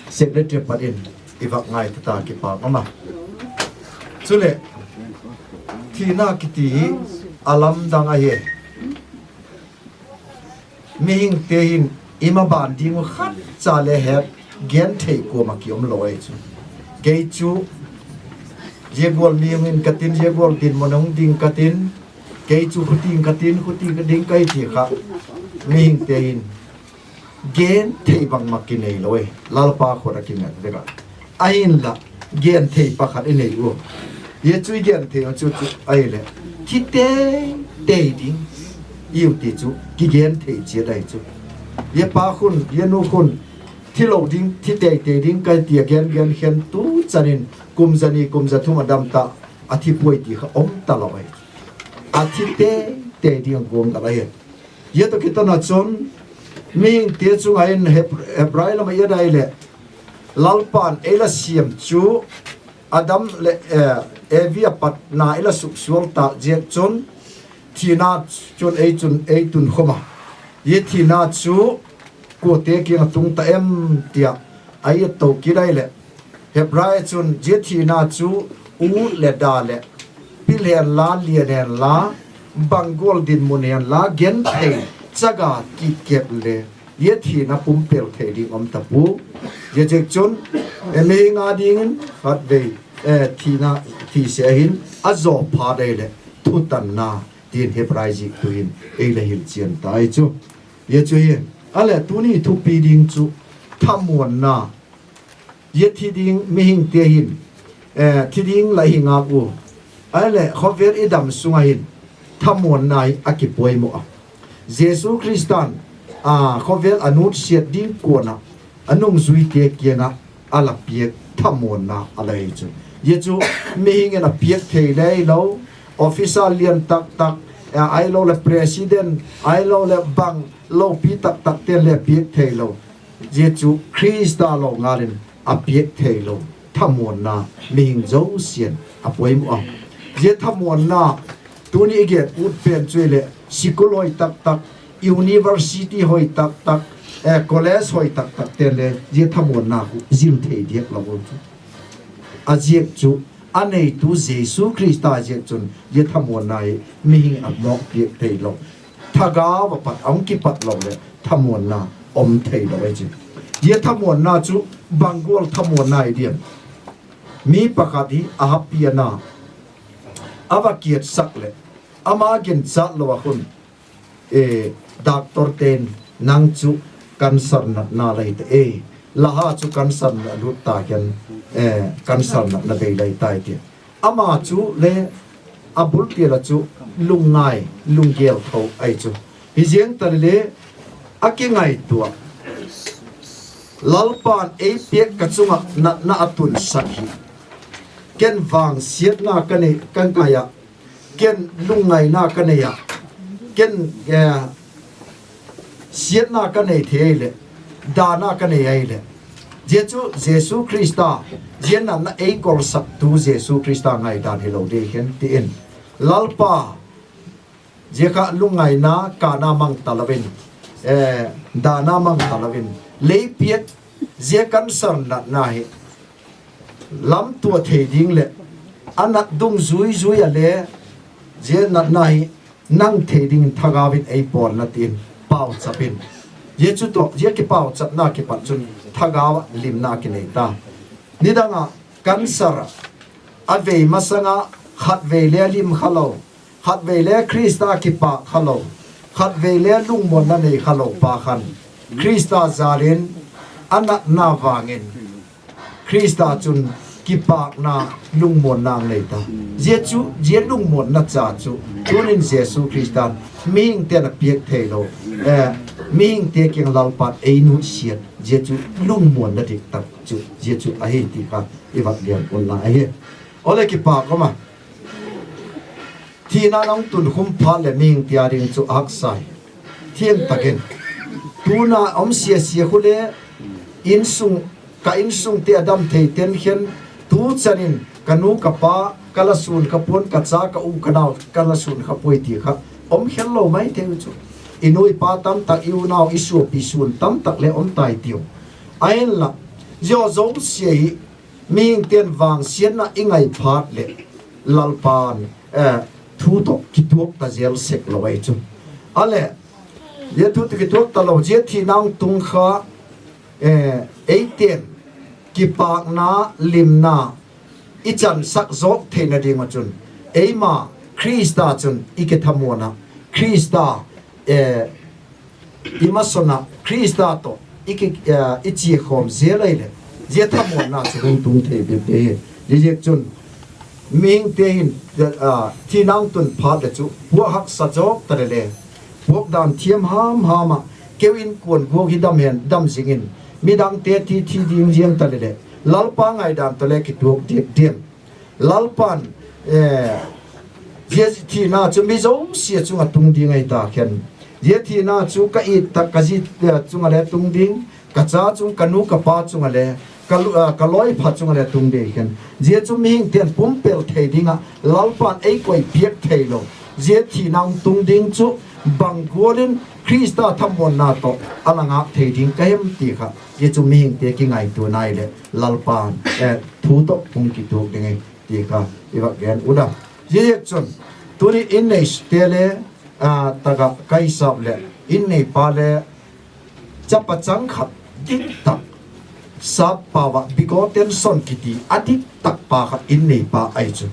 secretary pat in i vak ngai ta ta, kipâk um a. Chuleh, thina kiti hi a lamdang ahi. Mihingte hin i maban ding uh khat cha le het, genthei kuama ki um lo ahi chu. Kei chu zia gual mi hung in ka tin, zia gual dinmun hung ding ka tin, kei chu khuting ka tin, khuting ka ding ka hi ti kha, mihingte hin genthei bangma ki nei lo e, Lalpa khut a kimat vek a. Ahinla, genthei pakhat i nei u. Zia chu i genthei u chu chu ahileh, thi tei tei ding i hiu ti chu kigenthei chiat ahi chu. Zia pa khun, zia nu khun, thi lo ding, thi tei tei ding ka ti a gen gen khen tu chan in kum za ni kum za thum a dam ta, a thi puai ti kha um talo ahi. A thi tei tei ding a guanggal ahi. Zia tawh kiton a chun, mihingte chung ah hin Heb-, Hebrai lam ah i et ahileh, Lalpa'n ei la siam chu Adam leh, eh, Evi a patna i la suksual tâk ziak chun, thina chun ei chun ei tunkhum a. Zia thina chu kuate kiang a tung ta em ti a, a i et to kit ahileh, Hebrai chun zia thina chu ut leh da leh, pil hen la, lian hen la, bang gual dinmun hen la, genthei chaga kikep le, zia thina pumpêl thei ding um ta pua. Zia ziak chun, e, mihing a dingin khatvei, e, thina, thise ahin, a zaw phat ahileh thutanna, tin Hebrai ziktu hin ei la hilchian ta ahi chu. Zia chu hi, a leh tuni thupi ding chu thamuanna, Zia thi ding mihingte hin thi ding la hi ngâk u. Ahileh khawvel i dam sung ah hin thamuanna hi a kipoimaw a. Jesu Khrista'n khawvel a nutsiat ding kuan ah a nungzuite kiang ah a la piak thamuanna a la hi chu. Zia chu mihing in a piak thei le hilo, officer lian tak tak, ahiloleh president, ahiloleh bang lopi tak takte'n le piak theilo. Zia chu Khrista lo ngal in a piak theilo thamuanna mihing zosia'n a poimaw a. Zia thamuanna tuni i gen ut pen chu hileh school hoi tak tak, university hoi tak tak, college hoi tak takte'n le zia thamuanna khu zil thei diak lo u chu. A ziak chu a neitu Jesu Khrista ziak chun zia thamuanna hi mihing a mawk piak theilo. Thagau ah pat a hung kipat lo leh thamuanna um theilo ahi chu. Zia thamuanna chu bang gual thamuanna hi diam? Mi pakhat hi a happi a na, a va kiatsak leh ama ginchat lo ah khun doctorte'n, nang chu cancer natna lai ta e, la ha chu cancer na lut ta khen, cancer natna bei lai tai, ti. Ama chu le a bul tial ah chu lungngai, lunggel tho ahi chu. Hiziang ta le le a kingaitua ah, Lalpa'n ei piak ka chung ah natna a tunsak hi, ken vangsiatna ka ngai ah, ken lungngaina ka nei ah, ken siatna ka nei thei leh, dana ka nei ahileh, zia chu Jesu Khrista, zia natna ei kolsaktu Jesu Khrista ngaidan hilo ding khen ti in, Lalpa, zia kha lungngaina, kana mang talo in, dana mang talo in lei piak, zia cancer natna hi lamtua thei ding leh a nat dungzui zui ah le zia natna hi nang thei dingin thagau in ei pawlna, ti in pauchap in, zia chu tawh zia kipauchapna kipat chun thagau ah limna a kinei ta. Nidang ah cancer ah a vei masang ah khatvei le lim kha lo, khatvei le Khrista kipâk kha lo, khatvei le lungmuanna nei kha lo pa khan Khrista jâl in a natna vang in Khrista chun kipâkna, lungmuanna a nei ta. Zia chu, zia lungmuanna cha chu tuni'n Jesu Khrista'n mihingte'n a piak theilo, mihingte kiang Lalpa'n ei nutsiat, zia chu lungmuanna dik tak chu zia chu ahi ti kha i vak gen unla ahi. Awle, kipâk um a, thina a hung tunkhum phat leh mihingte â ding chu a haksa hi. Thiang tak in, tuna um sia sia khu le, insung, ka insungte a dam thei ten khen, tu chan in ka nu ka pa ka la sûn kha pua'n, ka cha ka u ka nau ka la sûn kha puai ti kha um khel lo mai thei u chu. I nu i pa tam tak, i unau i suapi sûn tam tak le um tai tiu. Ahinla, zia zosia hi mihingte'n vangsiatna i ngai phat leh Lalpa'n thu tawh kituak ta zel sek lo ahi chu. Aleh, zia thu tawh kituak talo, zia thina hung tung kha, eite'n kipâkna, limna i chansak zawk theina ding ah chun, eima Khrista chun i kithamuan ah, Khrista i masawn ah, Khrista tawh i chia khawm zel ahileh, zia thamuanna chu hung tung thei bep ding hi. Ziaziakchun, mihingte hin thina hung tun phat leh chu puak haksa zawk ta le le, puak dan thiam ham ham ah, keu inkuan guak hi dam hen dam zing in, midangte thi thi ding ziang ta le le, Lalpa ngaidan tawh le kituak diak diam. Lalpa'n zia thina chu mi zosia chung ah tung ding ahi ta khen, zia thina chu ka it tak ka zi chung ah le tung ding, ka cha chung, ka nu ka pa chung ah le, ka lawipha chung ah le tung ding khen, zia chu mihingte'n pumpel thei ding ah Lalpa'n ei koi piak theilo, zia thina hung tung ding chu bang gual in Khrista thamuanna tawh a la ngâk thei ding ka hem ti kha, zia chu mihingte kingaitua nai leh Lalpa'n thu tawh hung kituak ding ahi ti kha i vak gen u la. Ziaziakchun, tuni in neite le, tak ah ka hisap leh, in neipa le chapa chang khat dik tak, sap pau ah begotten son kiti a dik tak pa khat in neipa ahi chu.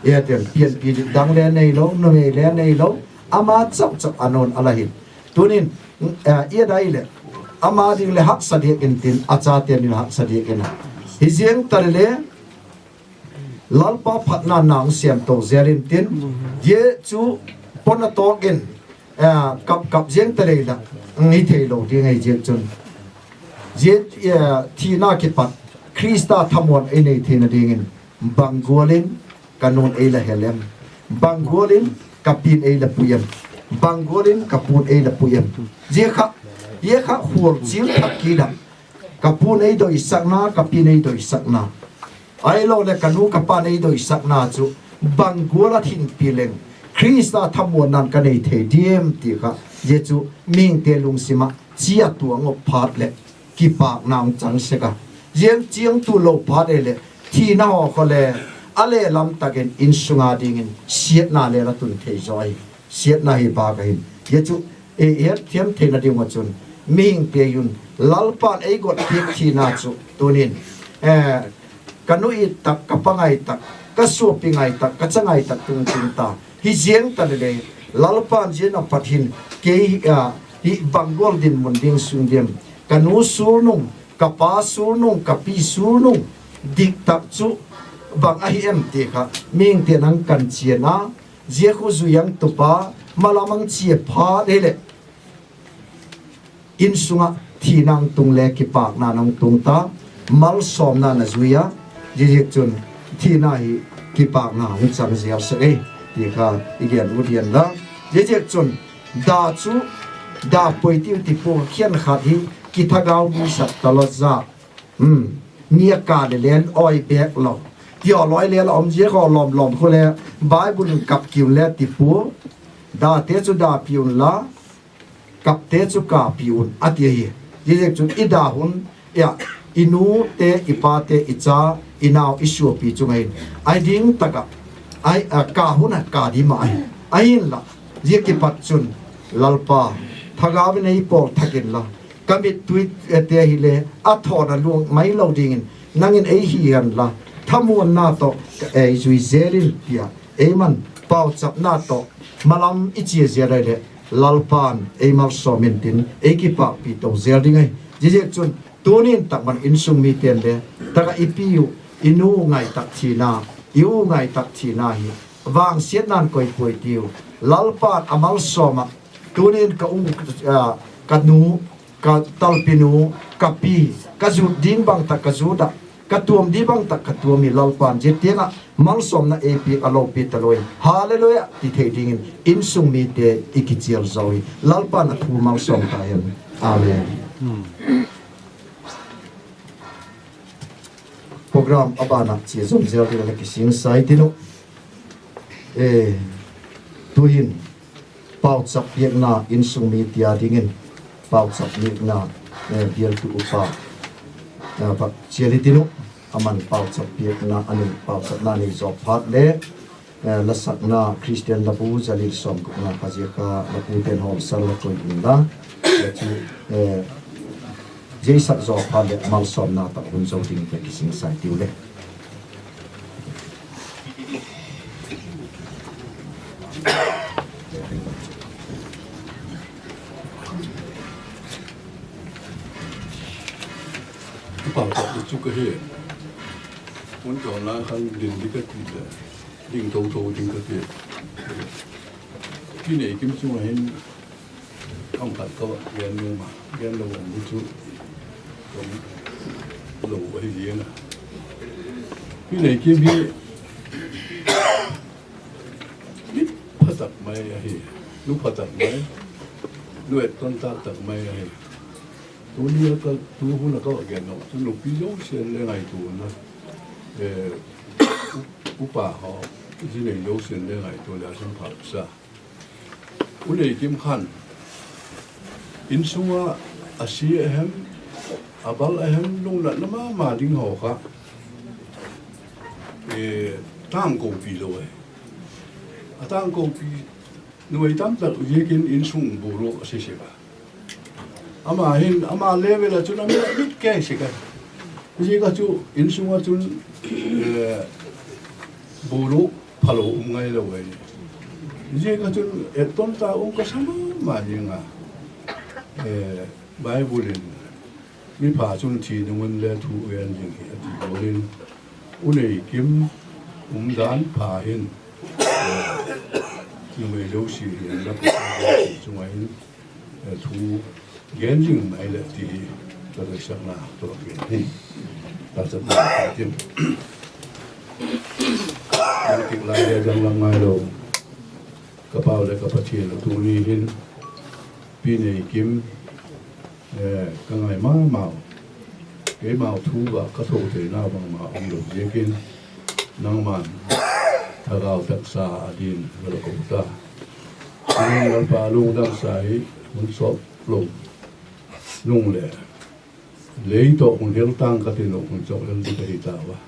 Eten pianpi dik dang le neilo, numei le neilo, ama chap chap a nu'n a la hi. Tunin, i et ahileh, ama ding leh haksa diak intin, a chate'n ding haksa diak in a, Hi ziang ta le le, Lalpa phatna nang siam to zel intin, zia chu pon a tawk in, kap kap ziang ta lei la, hi theilo ding ahi ziak chun, zia thina kipat Khrista thamuan ei nei theina dingin, bang gual in ka nu'n ei la hel em? Bang gual in ka pi'n ei la pui em? Bang gual in ka pu'n ei la pui em? Zia kha, zia kha khual chial thak kit ah, ka pu'n ei doisakna, ka pi'n ei doisakna, ahiloleh ka nu ka pa'n ei doisakna chu bang gual a thinpi leng Khrista thamuanna'n ka nei thei diam ti kha, zia chu mihingte lungsim ah chia tuang uh phat leh kipakna hung chang sek a. Zia chiang tu lo phat e leh, thina haw kha le, a le lam tak in insung a dingin siatna le la tun thei zaw ahi. Siatna hi bâk ahi. Zia chu i hetthiam theina ding uh chun, mihingte un Lalpa'n ei gotpiak thina chu tuni'n, ka nu it tak, ka pa ngai tak, ka suapi ngai tak, ka cha ngai tak tung tung ta. Hi ziang ta le le, Lalpa'n zia na pat hin kei, hi bang gual dinmun ding sung diam, ka nu sul nung, ka pa sul nung, ka pi sul nung, dik tak chu bang ahi em ti kha mihingte'n a kan chian a, zia khu zui ang tup a, malam ang chia phat hileh, insung ah thina hung tung le kipakna hung tung ta, malsawmna na zui a, ziaziakchun thina hi kipakna hung chang zel sek ei ti kha i gen ut diam la. Ziaziakchun da chu, da poi tiu ti pua, khenkhat hi kithagau mi sak talo za, mi a ka le len awi bek lo, ti aw lawi le la um ziak aw lawm lawm khu le, Bible in kap ki un le ti pua, date chu dapi unla, kapte chu kapi un a ti ahi. Ziaziakchun i da hun, i nute i pate i cha, i nau i suapi chung ah hin, a ding tak ah, ka hun a ka di ma ahi. Ahinla, zia kipat chun, Lalpa, thagau in ei pawl thak inla, ka mittui te hile a thawn a luang mai lo dingin nang in ei hi hen la, thamuanna tawh ei zui zel in ti a, eima'n pauchapna tawh malam i chia zel ahileh, Lalpa'n ei malsawm intin ei kipakpi to zel ding ahi. Ziaziakchun tuni'n tak man insung mite'n le, tak ah i pi u, i nu ngai tak thina, i u ngai tak thina hi vangsiatna'n koi puai tiu, Lalpa'n a malsawm ah, tuni'n ka u, ka nu, ka talpinu, ka pi, ka zut ding bang tak ka zut ah, ka tuam ding bang tak ka tuam hi, Lalpa'n zia tiang ah malsawmna ei piak a lopi talo hi. Hallelujah ti thei dingin insung mite i kichial zo hi. Lalpa'n a thu malsawm ta hen. Amen. Program a ban ah chia zom zel ding la kisingsa i tin uh. Tu'hin pauchap piakna insung mite â dingin pauchap piakna, bialtu upa, chial i tin uh, aman pauchap piakna a nei, pauchapna nei zaw phat le, la sakna Christian labu za li sawmgukna kha zia kha la pute'n hawlsal la koi inla, chu, zia i sak zaw phat leh malsawmna tak hun zo dingin ka kisingsa i tiu le. Pauchap chu ka hi, hun tawna khan ding ding ka ti le, ding tho tho ding ka ti. Pi Neikim chung ah hin, khat ka gen nuam a, gen lo um chu, lo ahi ziang a. Pi Neikim hi, mi pha tak mai ahi, nu pha tak mai, nu etton tak tak mai ahi. Tuni a ka, tu hun a ka gen lo chu nupi zosia'n le ngaitua unla, upa haw, zi nei zosia'n le ngaitua leh a sum pha sa. U Neikim khan, insung ah a sia a hem, a bal a hem, lungnatna ma ma ding haw kha, tangkopi lo ahi. A tangkopi, nuai tam tak ziakin insung buailuk a si sek a. Ama hin, ama level ah chun a mit kei sek a. Ziak a chu insung ah chun, buailuk phalo um ngai lo ahi. Ziak a chun etton ta um ka sa ma ma ziang a. Bible in Mipha chun thi nung un le thu gen ding hi a ti gual in, U Neikim umdan pha hin, numei zosia hin la pha zosia chung ah hin thu gen ding mai leh ti hi ka doisakna tawh gen hi. Ka chatna ka tin, bangtik lai le danglam ngailo ka pau leh ka Pathian a, tuni hin Pi Neikim ka ngai ma mau, keimau thu ah ka tho theina bangma um lo ziakin, nangma'n thagau taksa a din la ko ta. Tu'hin Lalpa, lungdamsa hi hun sawp lo nung leh lei tawh hun hel tang ka tin uh, hun chawk hel ding ka hi tau a.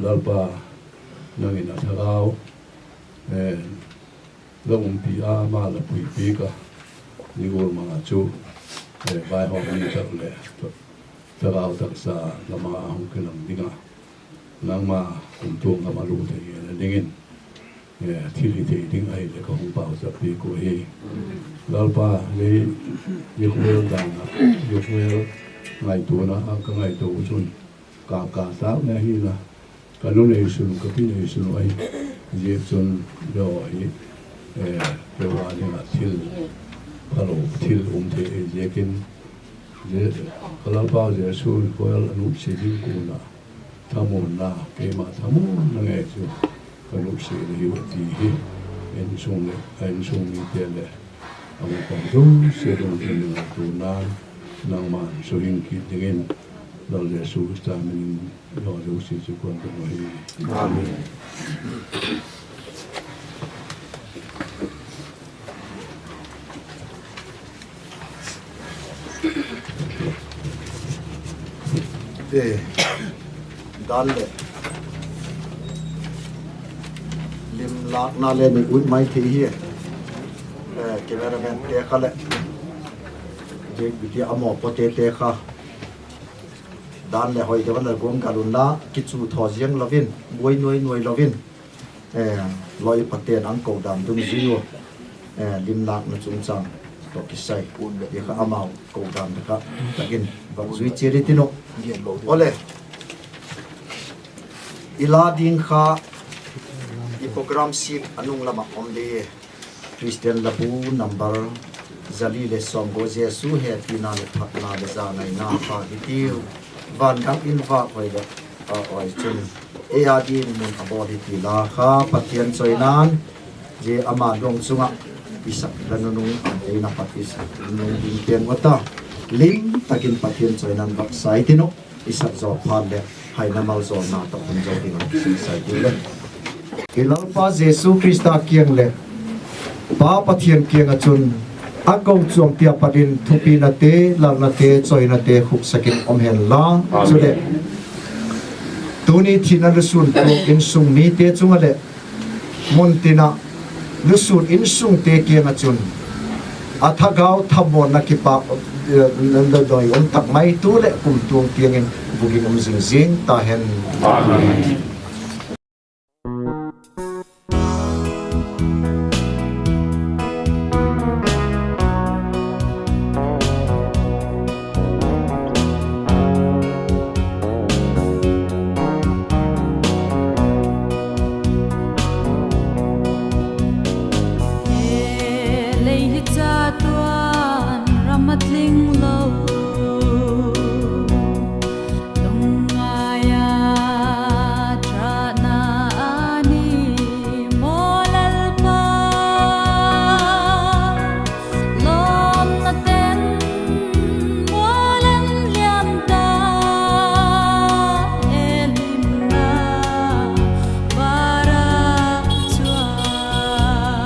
Lalpa, nang in a thagau la umpi a, ama la puipiak a, zia gual ma chu vaihawmna tak leh thagau taksa lam a hung kilang ding ah, nangma kumtuang lam a lut thei ngeina dingin thil hi thei ding ahileh ka hung pauchappiak uh hi. Lalpa, zia khawvel dan ah, zia khawvel ngaituana ah ka ngaitua chun, ka ka tâk le hin a, ka nu neisun, ka pi neisun ahi ziak chun, zia hi keihaw ding ah thil phalo, thil um thei ahi ziakin, ka Lalpa Jesu khawvel a nutsia ding kuan ah thamuanna, keima thamuanna ngei chu ka nutsia la hiu a ti hi. A insung mite leh a hung pang zosia dungzui in ngaituana'n nangma'n suhing kit dingin, Lal Jesu Khrista min in zia zosia chu ka hun don uh ahi. Amen. Dan leh lim lâkna le ni ut mai thei hi. Cameraman te kha leh, zia bitia a mawpawte te kha, dan leh hoi deu a na guam gal unla, kichu thaw ziang lo in, buai nuai nuai lo in, lawi pate'n a ko dan dungzui ua, lim lâkna chungchâng tawh kisai, zia kha amau ko dan leh kha tak in vak zui chiat i tin uh. Awle, i la ding kha, i program siam a nung lam ah um di, Khristian Labu number za li leh sawmkua, Jesu hepina leh phatna leh zangaina pha hi tiu, van gam in vâk hoi leh a hoi chun, ei â dingin mun a bawl hi ti la kha, Pathian chawina'n zia ama luang chung ah i sak la nunung, a ei na pat i sak nunung ding pen ua ta, lim tak in Pathian chawina'n vak sai tin uh, i sak zaw phat leh haina malzawlna tawh hun zo ding a, sai tiu le. I Lalpa Jesu Khrista kiang leh Pa Pathian kiang ah chun, a kochuampi a pat in thupinate, lalnate, chawinate khupsak in um hen la. Chuleh, tuni thina lusûn tuak insung mite chung ah leh, mun tin ah lusûn insungte kiang ah chun, a thagau thamuanna kipak, doi um tak mai tu leh kumtuang tiang in bugin um zing zing ta hen. Lei hi chatuan ram a tling lo, lungngai a ṭhatna a ni maw Lalpa, lawmna ten mual an liam ta, e limna vara chuan,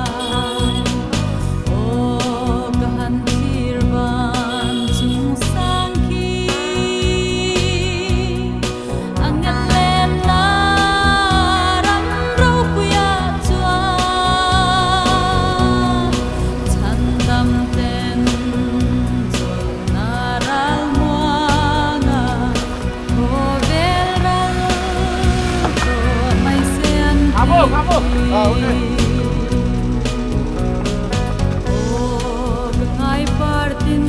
aw ka han thlir van chung sâng khi, a ngen lenna ram ropui ah chuan, chhandam ten chawlna ral muang a, khawvel ral tawh mai sen ti. Aw ka ngai par tin,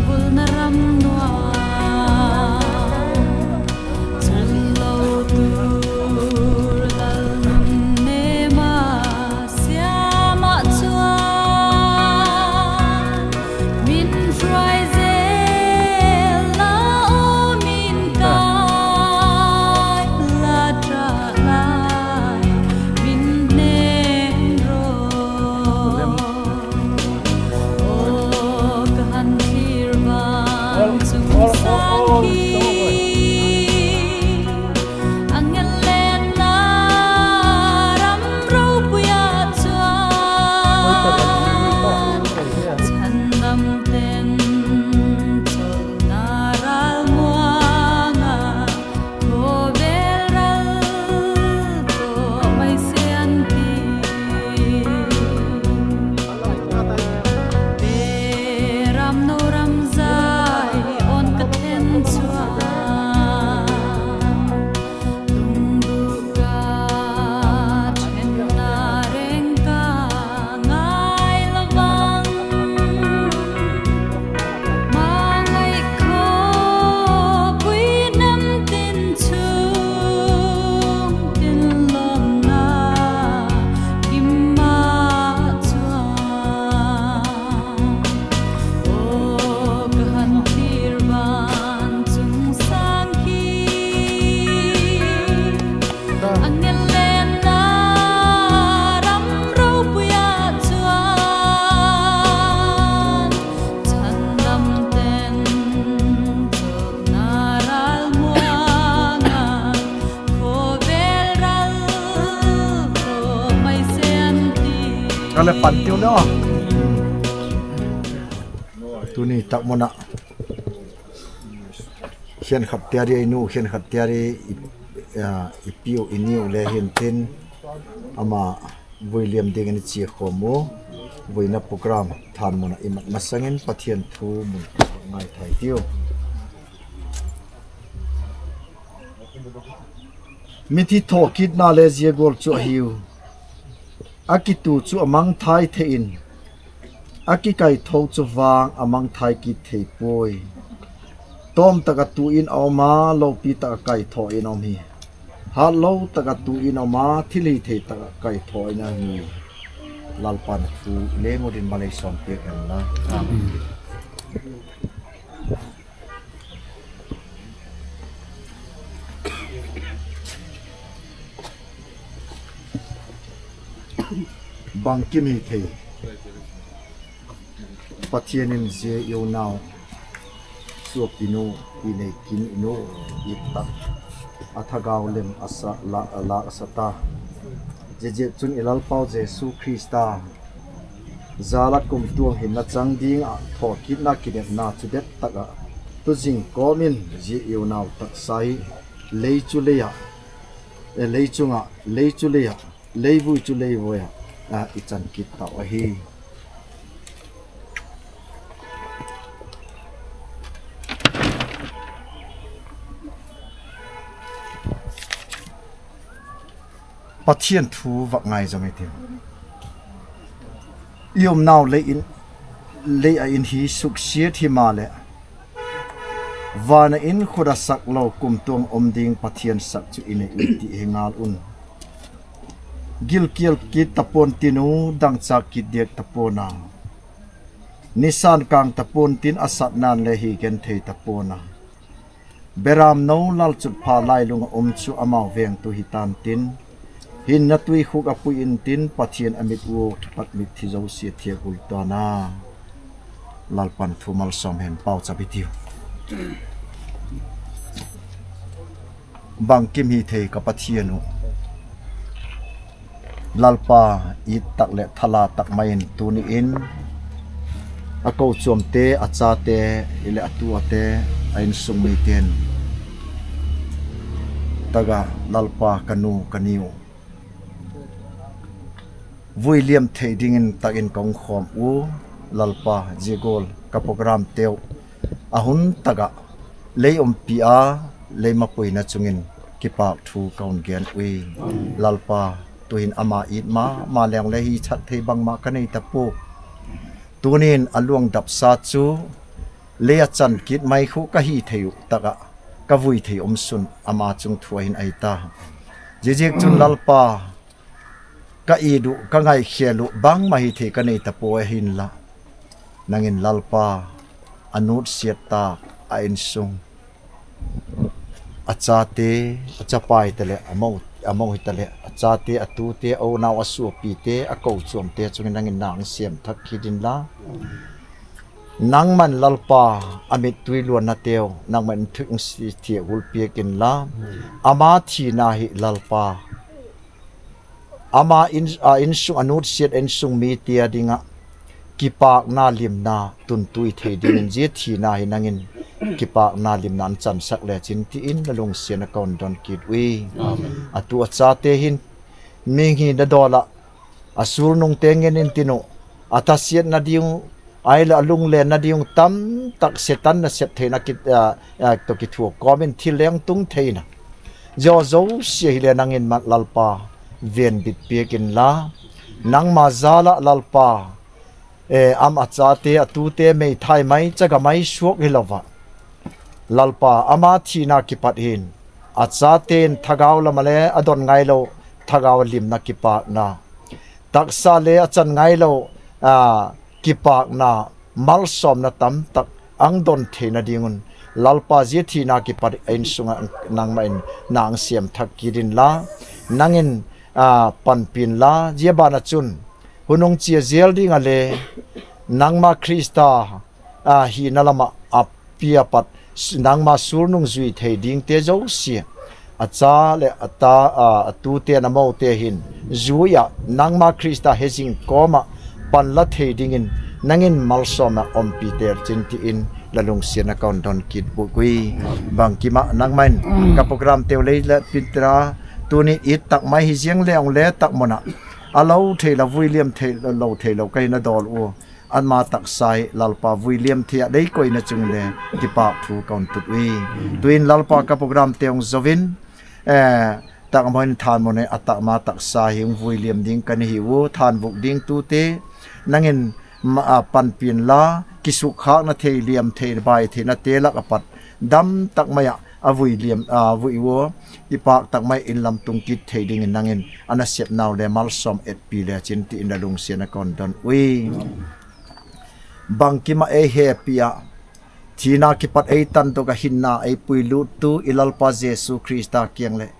vulna ram nuai Tung sâng hi a ngen lenna ram ropui ah chuan, chhandamte'n chawlhna ral muang ah, khawvel ral tawh mai sen ti. Beram no ram zai awn ka then chuan, lungduk a ṭhenna reng ka ngai lo vang. Hmangai khawpui nam tin chung tin lawmna kim ma chuan, aw ka han thir ban chung sâng khi a ngen lenna ram ropui ah chuan, chhandamte'n chawlhna ral muang ah, khawvel ral tawh mai sen ti. Ka le pan tiu le aw. Tuni tak mun ah khenkhat tiari, i nu khenkhat tiari, i, a, i piu i niu le hintin, ama vui liam dingin i chia khawm u. Vuina program thân mun ah i mat masang in Pathian thu mun ngaithai tiu. Mithi thawkitna le zia gual chu ahiu. A kitu chu a mangthai thei in, a kikaitho chu vang a mangthai kit thei puai. Tawm tak ah tu in a um a, lopi tak ah kaithaw in a um hi. Hatlo tak ah tu in a um a, thilhithei tak ah kaithaw in a um hi. Lalpa'n a thu leng ut in malei sawm piak hen la. Bangkim hithei, Pathian in zia i unau suapinu, Pineikim i nu, i tak a thagau lem a sa, la, a lâk a sa ta. Ziaziakchun i Lalpau Jesu Khrista jal ah kumtuang hinna chang ding ah thawkitna kinepna chu det tak ah tu zing kawm in zia i unau taksa hi lei chu lei ah, e, lei chung ah, lei chu lei ah, leivui chu leivui ah, a, i chan kit tau ahi. Pathian thu vak ngai zom i tiu. I umnau lei in, lei ah in hi suksiat himaleh, van ah in khut a sak lo kumtuang um ding Pathian sak chu i nei u ti hi ngal un. Gilkial kit ta pua'n tin u, dangchâk kit diak ta pua'n a, nisa'n kâng ta pua'n tin a satna'n le hi genthei ta pua'n a. Beramno lalchutpha lailung ah um chu amau vengtu hi ta'n tin, hinna tuikhuk a pui intin, Pathian a mit ua kipat mithi zosia thiak ui ta'n a. Lalpa'n thu malsawm hen, pauchap i tiu. Bangkim hithei ka Pathian uh, Lalpa it tak leh thala tak mai in tuni in a kochuamte, a chate, hileh a tuate, a insung mite'n tak ah Lalpa ka nu ka ni uh vui liam thei dingin tak in ka hung khawm u. Lalpa, zia gual ka programteu a hun tak ah lei umpi a, lei mapuina chung in kipâk thu ka hun gen ui. Lalpa, tu'hin ama it ma ma leng le hi chat thei bangma ka nei ta pua. Tuni'n a luang dapsa chu lei a chan kit mai khu ka hi thei uh tak ah ka vui thei um sun ama chung thu ah hin ahi ta. Ziaziakchun Lalpa, ka it uh, ka ngaikhel uh bangma hi thei ka nei ta pua ahinla, nang in Lalpa, a nutsiat tak, a insung, a chate, a chapa hitaleh, a mo hitaleh, a chate, a tute, a unau, a suapite, a kochuamte chung in nang in na hung sêm thak kit inla, Nangma'n Lalpa, a mittui luannateu nangma'n thu hung si thia hul piak inla, ama thina hi Lalpa, ama in, a insung a nutsiat insung mite â ding ah kipâkna limna tuntui thei dingin zia thina hi nang in kipâkna limna in chansak lechin ti in la lungsiat ah ka hun don kit ui. A tu a chate hin mihing hina dawl ah a sulnungte ngen intin uh, a thasiatna ding uh, ahileh a lunglenna ding uh tamtak Setan nasep theina tawh kithuak kawm in thil leng tung theina, zia zosia hile nang in ma Lalpa, venbit piak inla, nangma jal ah Lalpa, ama chate a tute meithai mai chaga mai suak hilo ah, Lalpa, ama thina kipat hin a chate'n thagau lam ah le a don ngailo thagau limna kipâkna, taksa le a chan ngailo kipâkna, malsawmna tamtak a hung don theina ding un, Lalpa, zia thina kipat a insung ah nangma in na hung sêm thak kit inla, nang in panpi inla, zia ban ah chun hun hung chia zel ding ah le nangma Khrista hina lam ah a pia pat, nangma sulnung zui thei dingte zosia, a cha leh a ta, a tute'n a mote hin zui ah nangma Khrista hezing kawm ah pan la thei dingin nang in malsawmna umpi têl chin ti in la lungsiat ah ka hun don kit bûk ui. Bangkim ah nangma in ka programteu lei la pin tira, tuni it tak mai hi ziang le hung le tak mun ah a lo thei la, vui liam thei lo, theilo ka hina dawl ua, ama taksa hi Lalpa vui liam thei ah lei koina chung le kipâk thu ka hun tut ui. Tu'in Lalpa, ka programte hung zo in, tak mai in thanmun a tak ma taksa hi hung vui liam ding ka hi ua, thanvuk ding tute nang in panpi inla, kisukkhâkna thei, liam thei, bai theinate lak ah pat dam tak mai ah a vui liam, vui ua, kipâk tak mai in lam tung kit thei dingin nang in a nasepnau le malsawm etpi lechin ti in la lungsiat ah ka hun don ui. Bangkim ah ei hepi ah, thina kipat ei tandok ah hinna ei puiluttu i Lalpa Jesu Khrista kiang leh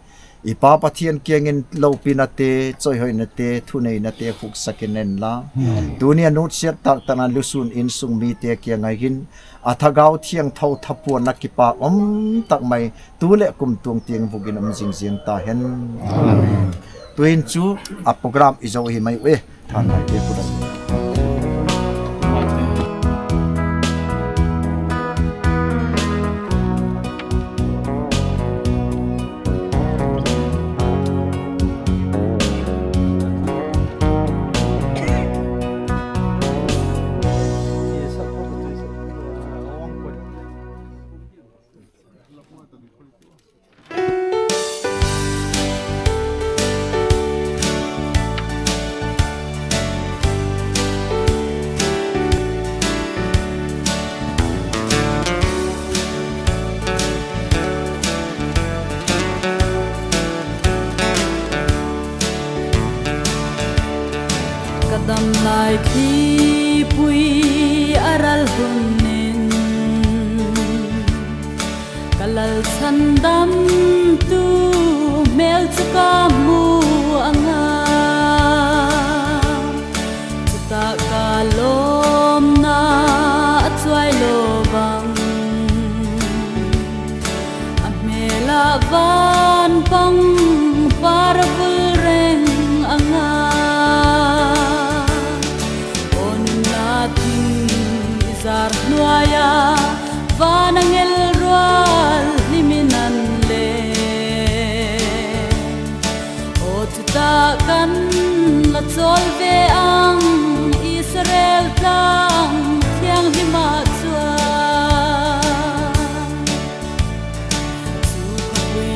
i Pa Pathian kiang in lopinate, chawihoinate, thuneinate khuksak in en la, tuni a nutsiat tak tak na lusûn insung mite kiang ah hin a Thagau Thiangtho thapuanna kipâk um tak mai tu leh kumtuang tiang vuk in um zing zing ta hen. Tu'in chu a program i zo hi mai u e. Thanmai te pu dai. Ka damlai thipui a ral hun in, ka Lalchhandamtu hmêl chu ka mu anga, chutaka lawmna a chuai lo bang, a hmêl ah van pang par a vul reng anga, aw nunna thing i zar nuai a, van angel rual hlim in an le. Aw chutak an la chawl ve ang, Israel tlang thianghlim ah chuan, chu khapui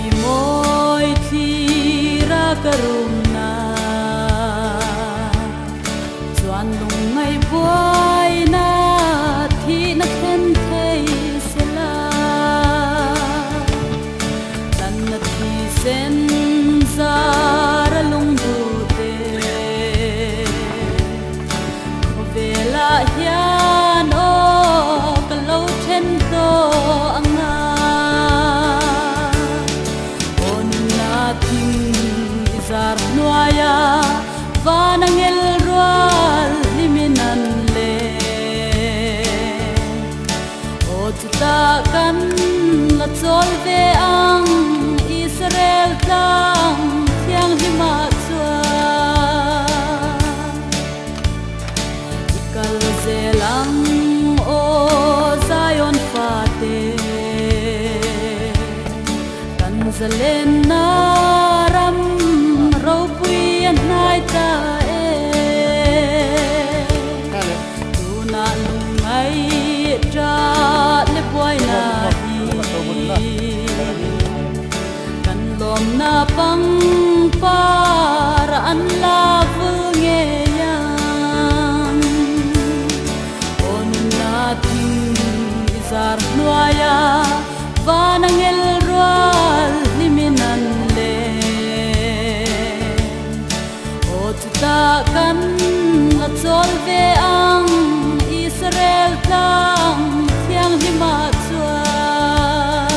Sawl ve ang Israel tlang thianghlim ah chuan, i kal zel ang aw Zion fate, kan zalenna ram ropui a hnai ta e. Tuna lungngai ṭha le buaina hi kan lawmna pang par an la vul ngei ang. Aw nunna thing i zar hnuaia van angel rual hlimin an le Aw, chuta kan la chawl ve ang, Israel tlang thianghlim ah chuan.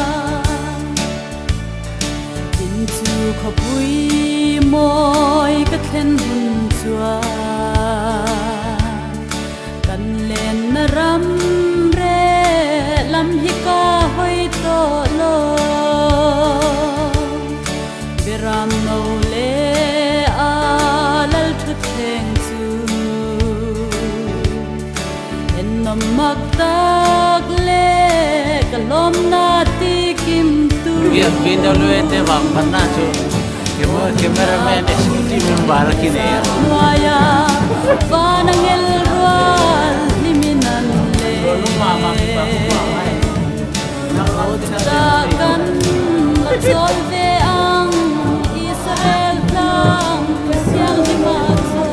Tin chu khawpui mawi ka thlen hun chuan, kan lenna ram reh lam hi ka hoi tawh lo. Beram no le a Lalthutheng chu, en nawm mak tak le ka lawmna ti kim tu. Biak B W A te vang panna chu cameraman executive member a kinei a. Nuaia van angel rual hlimin an le. Aw, chuta kan la chawl ve ang, Israel tlang thianghlim ah chuan.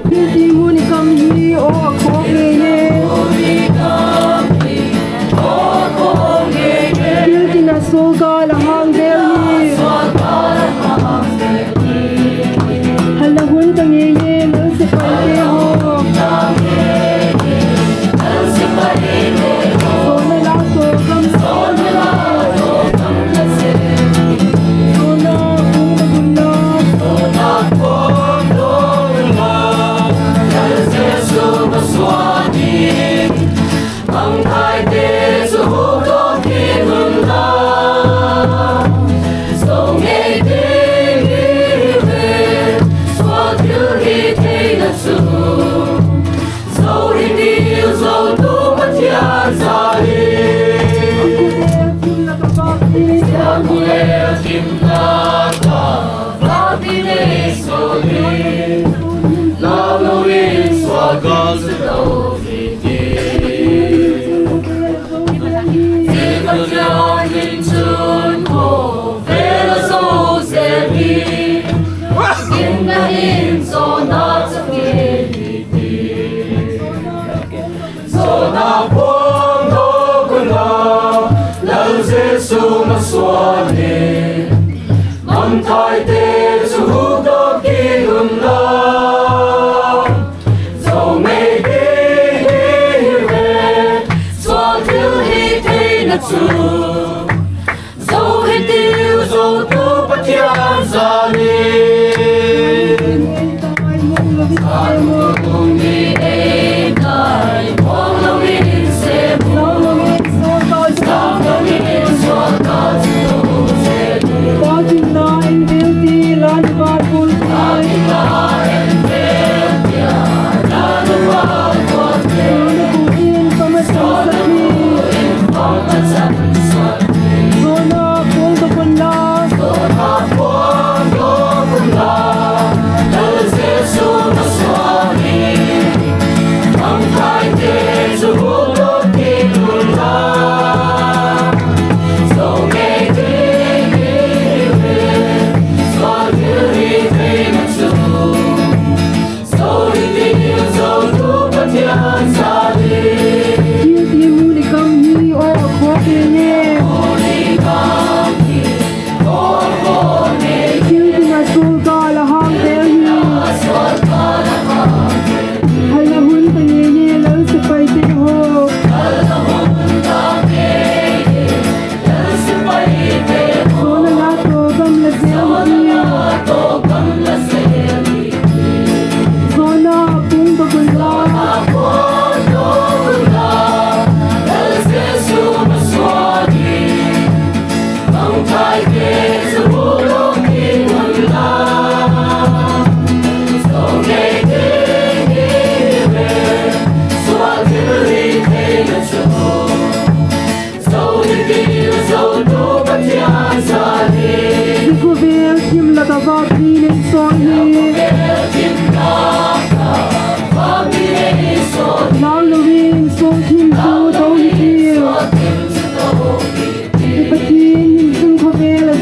Thil ti hun i kam hi aw a khawk ngei e. Thil tina sual ka la hang vel hi. Hal la hun ka ngei e, lal sipaite haw. Sawlna la sawlgam. Sawlna kung ka gunna. Mangthaite chu hukdawk kit unla, zo ngei ding hi ve, sual thil hi theina chu, zo hi tiu zotu Pathian zâl hi. Siam hi le thimna ka vâk hi nei sawl hi, lau lo in sual gal chu lo hi ti. Ti Pathian in chun khawvel a zo zel hi, in na in zawna chak ngei hi ti. Zawna puang dawk unla, Lal Jesu masuan hi. Mangthaite chu hukdawk kit unla, zo ngei ding hi ve, sual thil hi theina chu, zo hi tiu zotu Pathian zâl hi.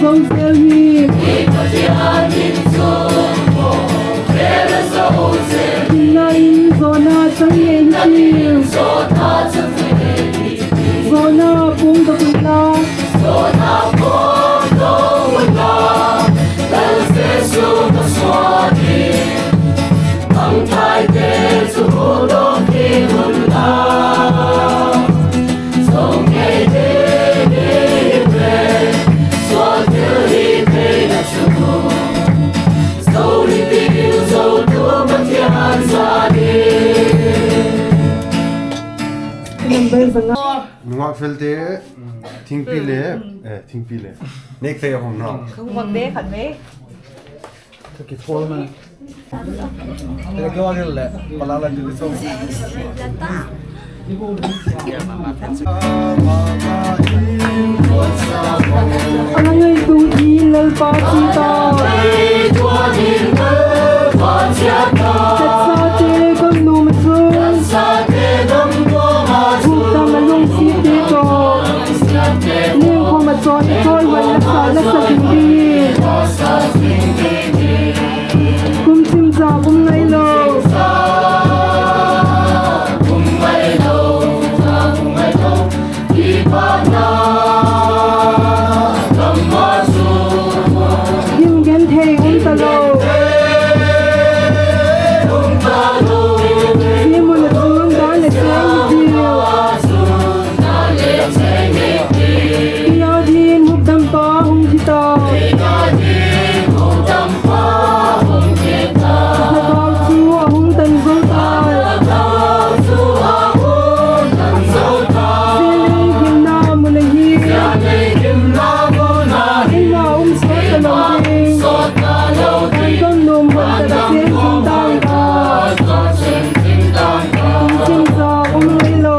Zo zel hi. Hinna in zawna chang ngei hi. Zawna puangdawk unla. Number zanga. Nungak felte, thingpi le, eh, thingpi le. Nek fe hom na. Ka hum de khat ve. Ka kithol ma. Te ka dil le, pala la dil so. A ngaitu ding Lalpa chiat ta. Tatsate gam nuam ah chun, hukdam a lungsiatte tawh, ningkhawm a chawn a chawi huai la sa, la sa ding hi. Kum simsa um ngai lo. Gim genthei um talo. Zia mun ah chun dan le cheng hi diu. Kei â ding hukdampa hung thi ta. Ka thagau chu a hung tan zo ta. Zia lei gimna mun ahi. Eima um sawt talo ding. Kan gam nuam hon tak a cheng zing ding a. Kum simsa um ngai lo.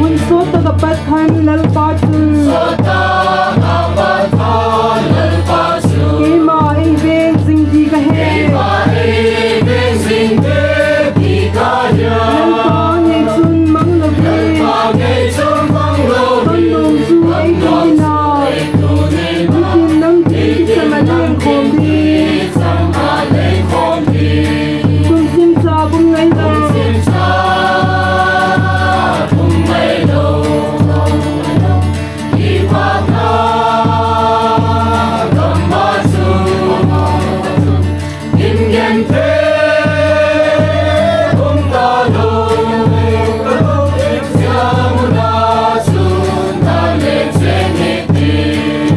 Hun sawt tak a pat khan Lalpa chun, keima ei veng zing ti ka he. Lalpa ngei chun mang lo ding. Ka nuam chu ei tun in a, nitin lam ti kisam a lengkhawm ding. Kum simsa um ngai lo.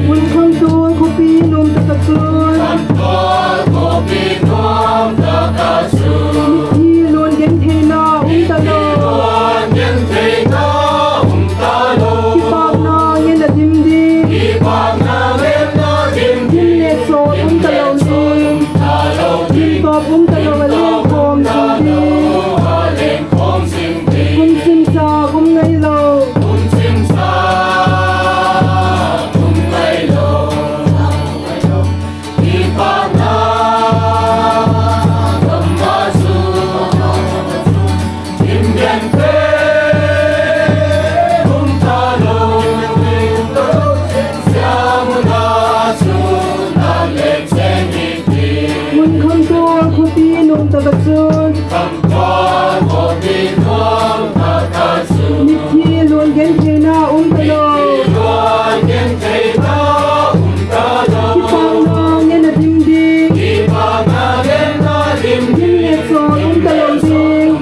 Hun khangtual khawpi nuam tak ah chun, mithi luan gentheina um talo. Kipakna ngen a dim ding. Dim le chawl um talo ding. Dim tawp um talo a lengkhawm zing ding. Kum simsa um ngai lo. Hun khangtual khawpi nuam tak ah chun, mithi luan gentheina um talo. Kipakna ngen a dim ding. Dim le chawl um talo ding.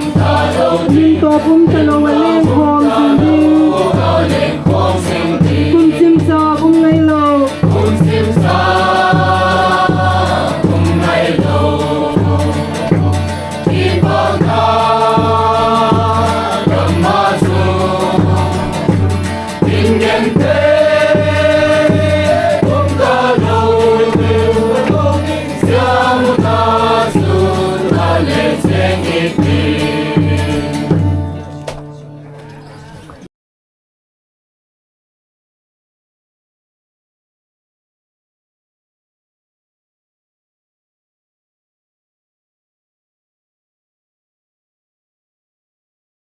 Dim tawp um talo a